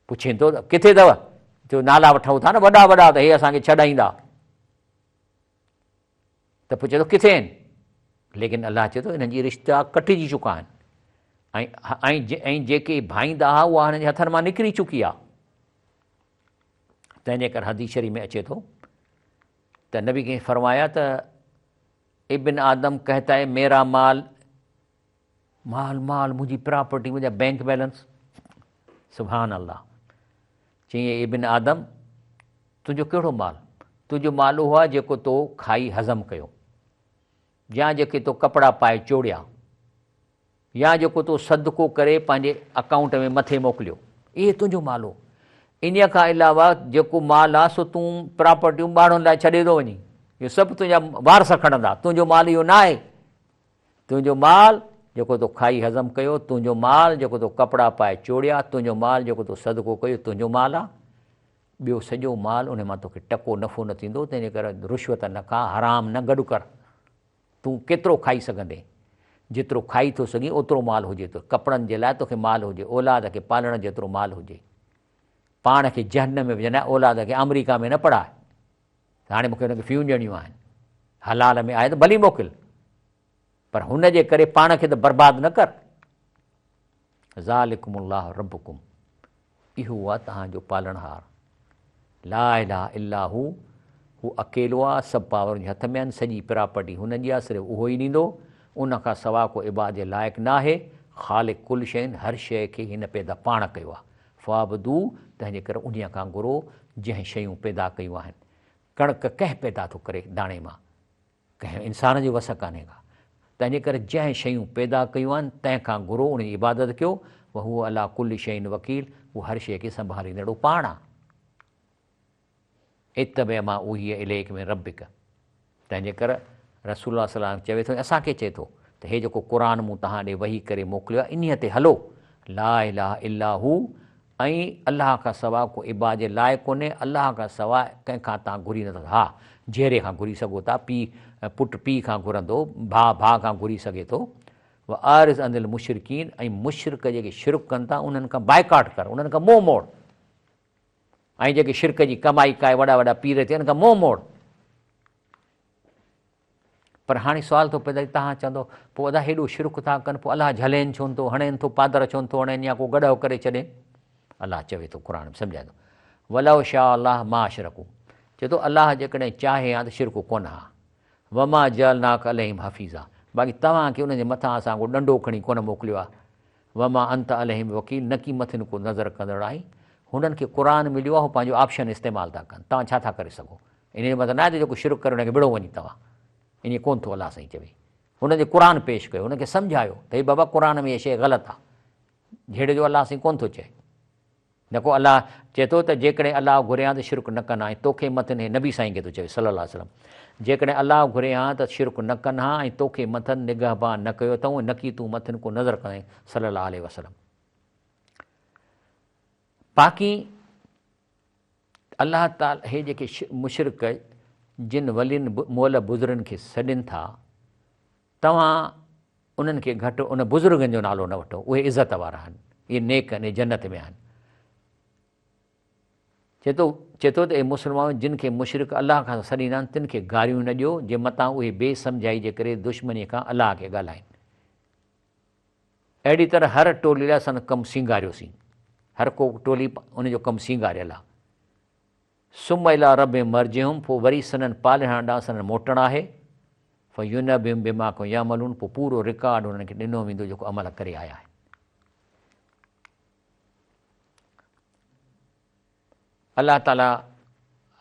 پڇين ٿو ته ڪٿي اٿو؟ جو نالا وٺون ٿا نه وڏا وڏا ته هي اسان کي ڇڏائيندا. ته پڇي ٿو ڪٿي آهن؟ ليڪن الله چئي ٿو انهن جي رشتا ڪٽجي چڪا آهن ۽ ۽ جيڪي ڀائيندا هئا اها هنن جي هٿن مان نڪري چڪي آهي. تنهن جي ڪري حديث شريف ۾ اچي ٿو ته نبي کي فرمايا ته ابن آدم کهتا هي ميرا مال مال مال منهنجي پراپرٽي منهنجا بينڪ بيلنس سبحان الله چيائين اي ابن آدم تنهنجو ڪهڙو مال تنهنجو مال اهو آهي جيڪو تو کائي هضم ڪيو يا جيڪي تو ڪپڙا پائي چوڙيا يا جيڪو تو صدقو ڪري پنهنجي اڪائونٽ ۾ مٿي موڪليو اهي تنهنجو مال هو ان کان علاوه جيڪو مال آهي سو تون پراپرٽيون ٻارن لاء ڇڏي ٿو وڃين اهو سڀ تنهنجا وارث کڻندا تنهنجو مال اهو نه آهي تنهنجو مال جيڪو تو کائي هضم ڪيو، تنهنجو مال جيڪو تو ڪپڙا پائي چوڙيا، تنهنجو مال جيڪو تو صدقو ڪيو، تنهنجو مال آ. ٻيو سڄو مال انهي مان توکي ٽڪو نفعو نه ٿيندو، تنهنجي ڪري رشوت نه کاء، حرام نه گڏ ڪر. تون ڪيترو کائي سگهندين؟ جيترو کائي ٿو سگهين اوترو مال هجي تو. ڪپڙن جي لاء توکي مال هجي، اولاد کي پالڻ جيترو مال هجي. پاڻ کي جهنم ۾ وجهڻ لاء اولاد کي آمريڪا ۾ نه پڙهاء. ته هاڻي مون کي هن کي فيون ڏيڻيون آهن. حلال ۾ آهي ته ڀلي موڪل، پر هن جي ڪري پاڻ کي ته برباد نه ڪر. ذالڪم الله ربڪم، اهو آهي توهان جو پالڻهار. لا اله الا هو، هو اڪيلو آهي، سڀ پاور ان جي هٿ ۾ آهن، سڄي پراپرٽي هن جي آهي، صرف اهو ئي ڏيندو، ان کان سوا ڪو عبادت جي لائق نه آهي. خالق ڪل شيء، هر شيء کي هن پيدا پاڻ ڪيو آهي. فاعبدوه تنهن جي ڪري انهيء کان گهرو جنهن شيون پيدا ڪيون آهن. ڪڻڪ ڪنهن پيدا ٿو ڪري داڻي مان؟ ڪنهن انسان جي وس ڪانهي ڪا. تنهن جي ڪري جنهن شيون پيدا ڪيون آهن تنهن کان گهرو ان جي عبادت ڪيو، وهو عليٰ ڪل شيء وڪيل هو هر شيء کي سنڀاليندڙ اهو پاڻ آهي. اتبع ما اوحي اليک من ربک تنهن جي ڪري رسول الله صلي الله عليه وسلم چوي ٿو ۽ اسان کي چئي ٿو ته هي جيڪو قرآن مون توهان ڏي وحي ڪري موڪليو آهي انهيء تي هلو، لا اله الا هو ۽ الله کان سواء ڪو عبادت جي لائق ڪونهي، الله کان سواء ڪنهن کان توهان گهري نٿا سگهو، ها جيئري کان گهري سگهو ٿا، پيء پٽ پيء کان گهرندو، ڀاء ڀاء کان گهري سگهي ٿو، واعرض عن المشرڪين ۽ مشرڪ جيڪي شرڪ ڪن ٿا انهن کان بائيڪاٽ ڪر، انهن کان منهن موڙ. ۽ جيڪي شرڪ جي ڪمائي ڪائي وڏا وڏا پير ٿين کان منهن موڙ. پر هاڻي سوال ٿو پيدا ٿئي توهان چوندو پوء ادا هيڏو شرڪ ٿا ڪن پوء الله جهلين ڇو نٿو هڻين ٿو پادر ڇو نٿو هڻين يا ڪو گڏهه ڪري ڇڏين الله چوي ٿو قرآن ۾ سمجهائي ٿو ولو شاء الله ما اشرڪو چئي ٿو الله جيڪڏهن چاهي ها ته شرڪ ڪونه ها وما جعلناک عليهم حفيظا باقي توهان کي انهن جي مٿان اسان ڪو ڏنڊو کڻي ڪونه موڪليو آهي وما انت عليهم بوڪيل نه ڪي مٿن ڪو نظر ڪندڙ آهين. هنن کي قرآن مليو آهي هو پنهنجو آپشن استعمال ٿا ڪن توهان ڇا ٿا ڪري سگهو؟ انهيء جو مطلب ناهي ته جيڪو شرڪ ڪري ان کي وڙهو وڃي توهان. ائين ڪونه ٿو الله سائين چوي. هنن کي قرآن پيش ڪيو هنن کي سمجهايو ته هي بابا قرآن ۾ هيء شيء غلط آهي. جهيڙي جو الله سائين ڪونه ٿو چئي. نه ڪو الله چئي ٿو ته جيڪڏهن الله گهري ها ته شرڪ نه ڪن ها ۽ توکي مٿن هي نبي سائين کي ٿو چوي صلي الله عليه وسلم جيڪڏهن الله گهري ها ته شرڪ نه ڪن ها ۽ توکي مٿن نگهبان نه ڪيو اٿئون ۽ نڪي تون مٿن ڪو نظر ڪندين صلي الله عليه وسلم باقي الله تعالي هي جيڪي مشرڪ جن ولين مول بزرگن کي سڏين ٿا توهان انهن کي گهٽ ان بزرگن جو نالو نه وٺو، اهي عزت وارا آهن، اهي نيڪ آهن، اهي جنت ۾ آهن. چئي ٿو چئي ٿو ته اي مسلمانو! جن کي مشرڪ الله کان سڏيندا آهن، تن کي گاريون نه ڏيو، جي متان اهي بي سمجهائي جي ڪري دشمنيء کان الله کي ڳالهائين. اهڙي طرح هر ٽولي لاء سندن ڪم سينگاريوسين. هر ڪو ٽولي ان جو ڪم سينگاريل آهي. ثم الي ربهم مرجعهم پوء وري سندن پالڻهار ڏانهن سندن موٽڻ آهي، فينبئهم بما ڪانوا يعملون پوء پورو رڪارڊ انهن کي ڏنو ويندو جيڪو عمل ڪري آيا آهن. الله تعالي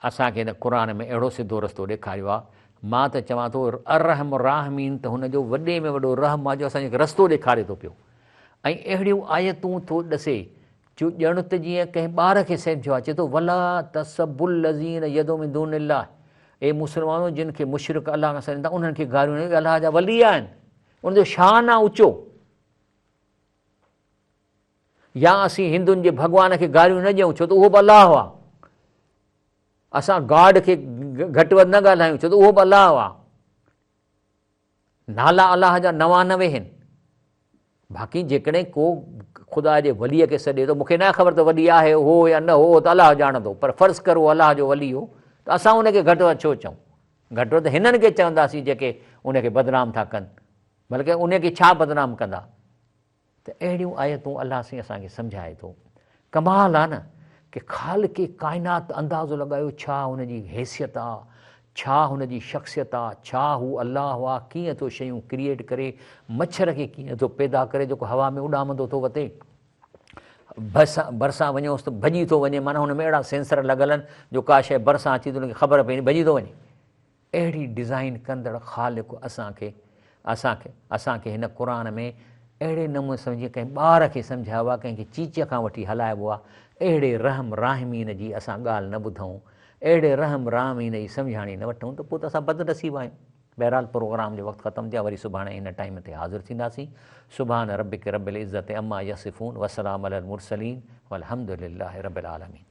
اسان کي هن قرآن ۾ اهڙو سڌو رستو ڏيکاريو آهي، مان ته چوان ٿو ارحم الراحمين ته هن جو وڏي ۾ وڏو رحم آهي جو اسان کي رستو ڏيکاري ٿو پيو ۽ اهڙيون آيتون ٿو ڏسي جو ڄڻ ته جيئن ڪنهن ٻار کي سمجهيو آهي، چئي ٿو، ولا تسبوا الذين يدعون من دون الله اي مسلمانو جن کي مشرڪ الله کان سڏين ٿا انهن کي گاريون نه ڏيو، اهي الله جا ولي آهن، انهن جو شان آهي اوچو. يا اسين هندن جي ڀڳوان کي گاريون نه ڏيون ڇو ته اهو به الله آهي. اسان گاڊ کي گهٽ وڌ نه ڳالهايون ڇو ته اهو به الله آهي. نالا الله جا 99 هن. باقي جيڪڏهن ڪو خدا جي وليء کي سڏي ٿو، مون کي ناهي خبر ته ولي آهي هو يا نه هو، اهو ته الله ڄاڻندو، پر فرض ڪر اهو الله جو ولي هو ته اسان ان کي گهٽ وڌ ڇو چئون؟ گهٽ وڌ هنن کي چونداسين جيڪي ان کي بدنام ٿا ڪن، بلڪه ان کي ڇا بدنام ڪندا؟ ته اهڙيون آيتون الله سائين اسان کي سمجهائي ٿو. ڪمال آ نه ڪي خالق ڪائنات اندازو لڳايو ڇا هن جي حيثيت آ، ڇا هن جي شخصيت آ، ڇا هو الله آ، ڪيئن ٿو شيون ڪريئيٽ ڪري، مڇر کي ڪيئن ٿو پيدا ڪري جيڪو هوا ۾ اڏامندو ٿو وتي، ڀرسان وڃوس ته ڀڄي ٿو وڃي، معنيٰ هن ۾ اهڙا سينسر لڳل آهن جو ڪا شيء ڀرسان اچي ته هن کي خبر پئي ڀڄي ٿو وڃي. اهڙي ڊزائين ڪندڙ خالق اسان کي اسان کي اسان کي هن قرآن ۾ اهڙي نموني سمجهي ڪنهن ٻار کي سمجهايو آهي ڪنهن کي چيچ کان وٺي هلائبو آهي اهڙي رحم راحمين جي اسان ڳالهه نه ٻڌون اهڙي رحم راحمين جي سمجهاڻي نه وٺون ته پوء ته اسان بدنصيب آهيون بهرحال پروگرام جو وقت ختم ٿيو آهي وري سڀاڻي هن ٽائيم تي حاضر ٿينداسين سبحان ربک رب العزت عما يصفون وسلام علي المرسلين والحمد لله رب العالمين.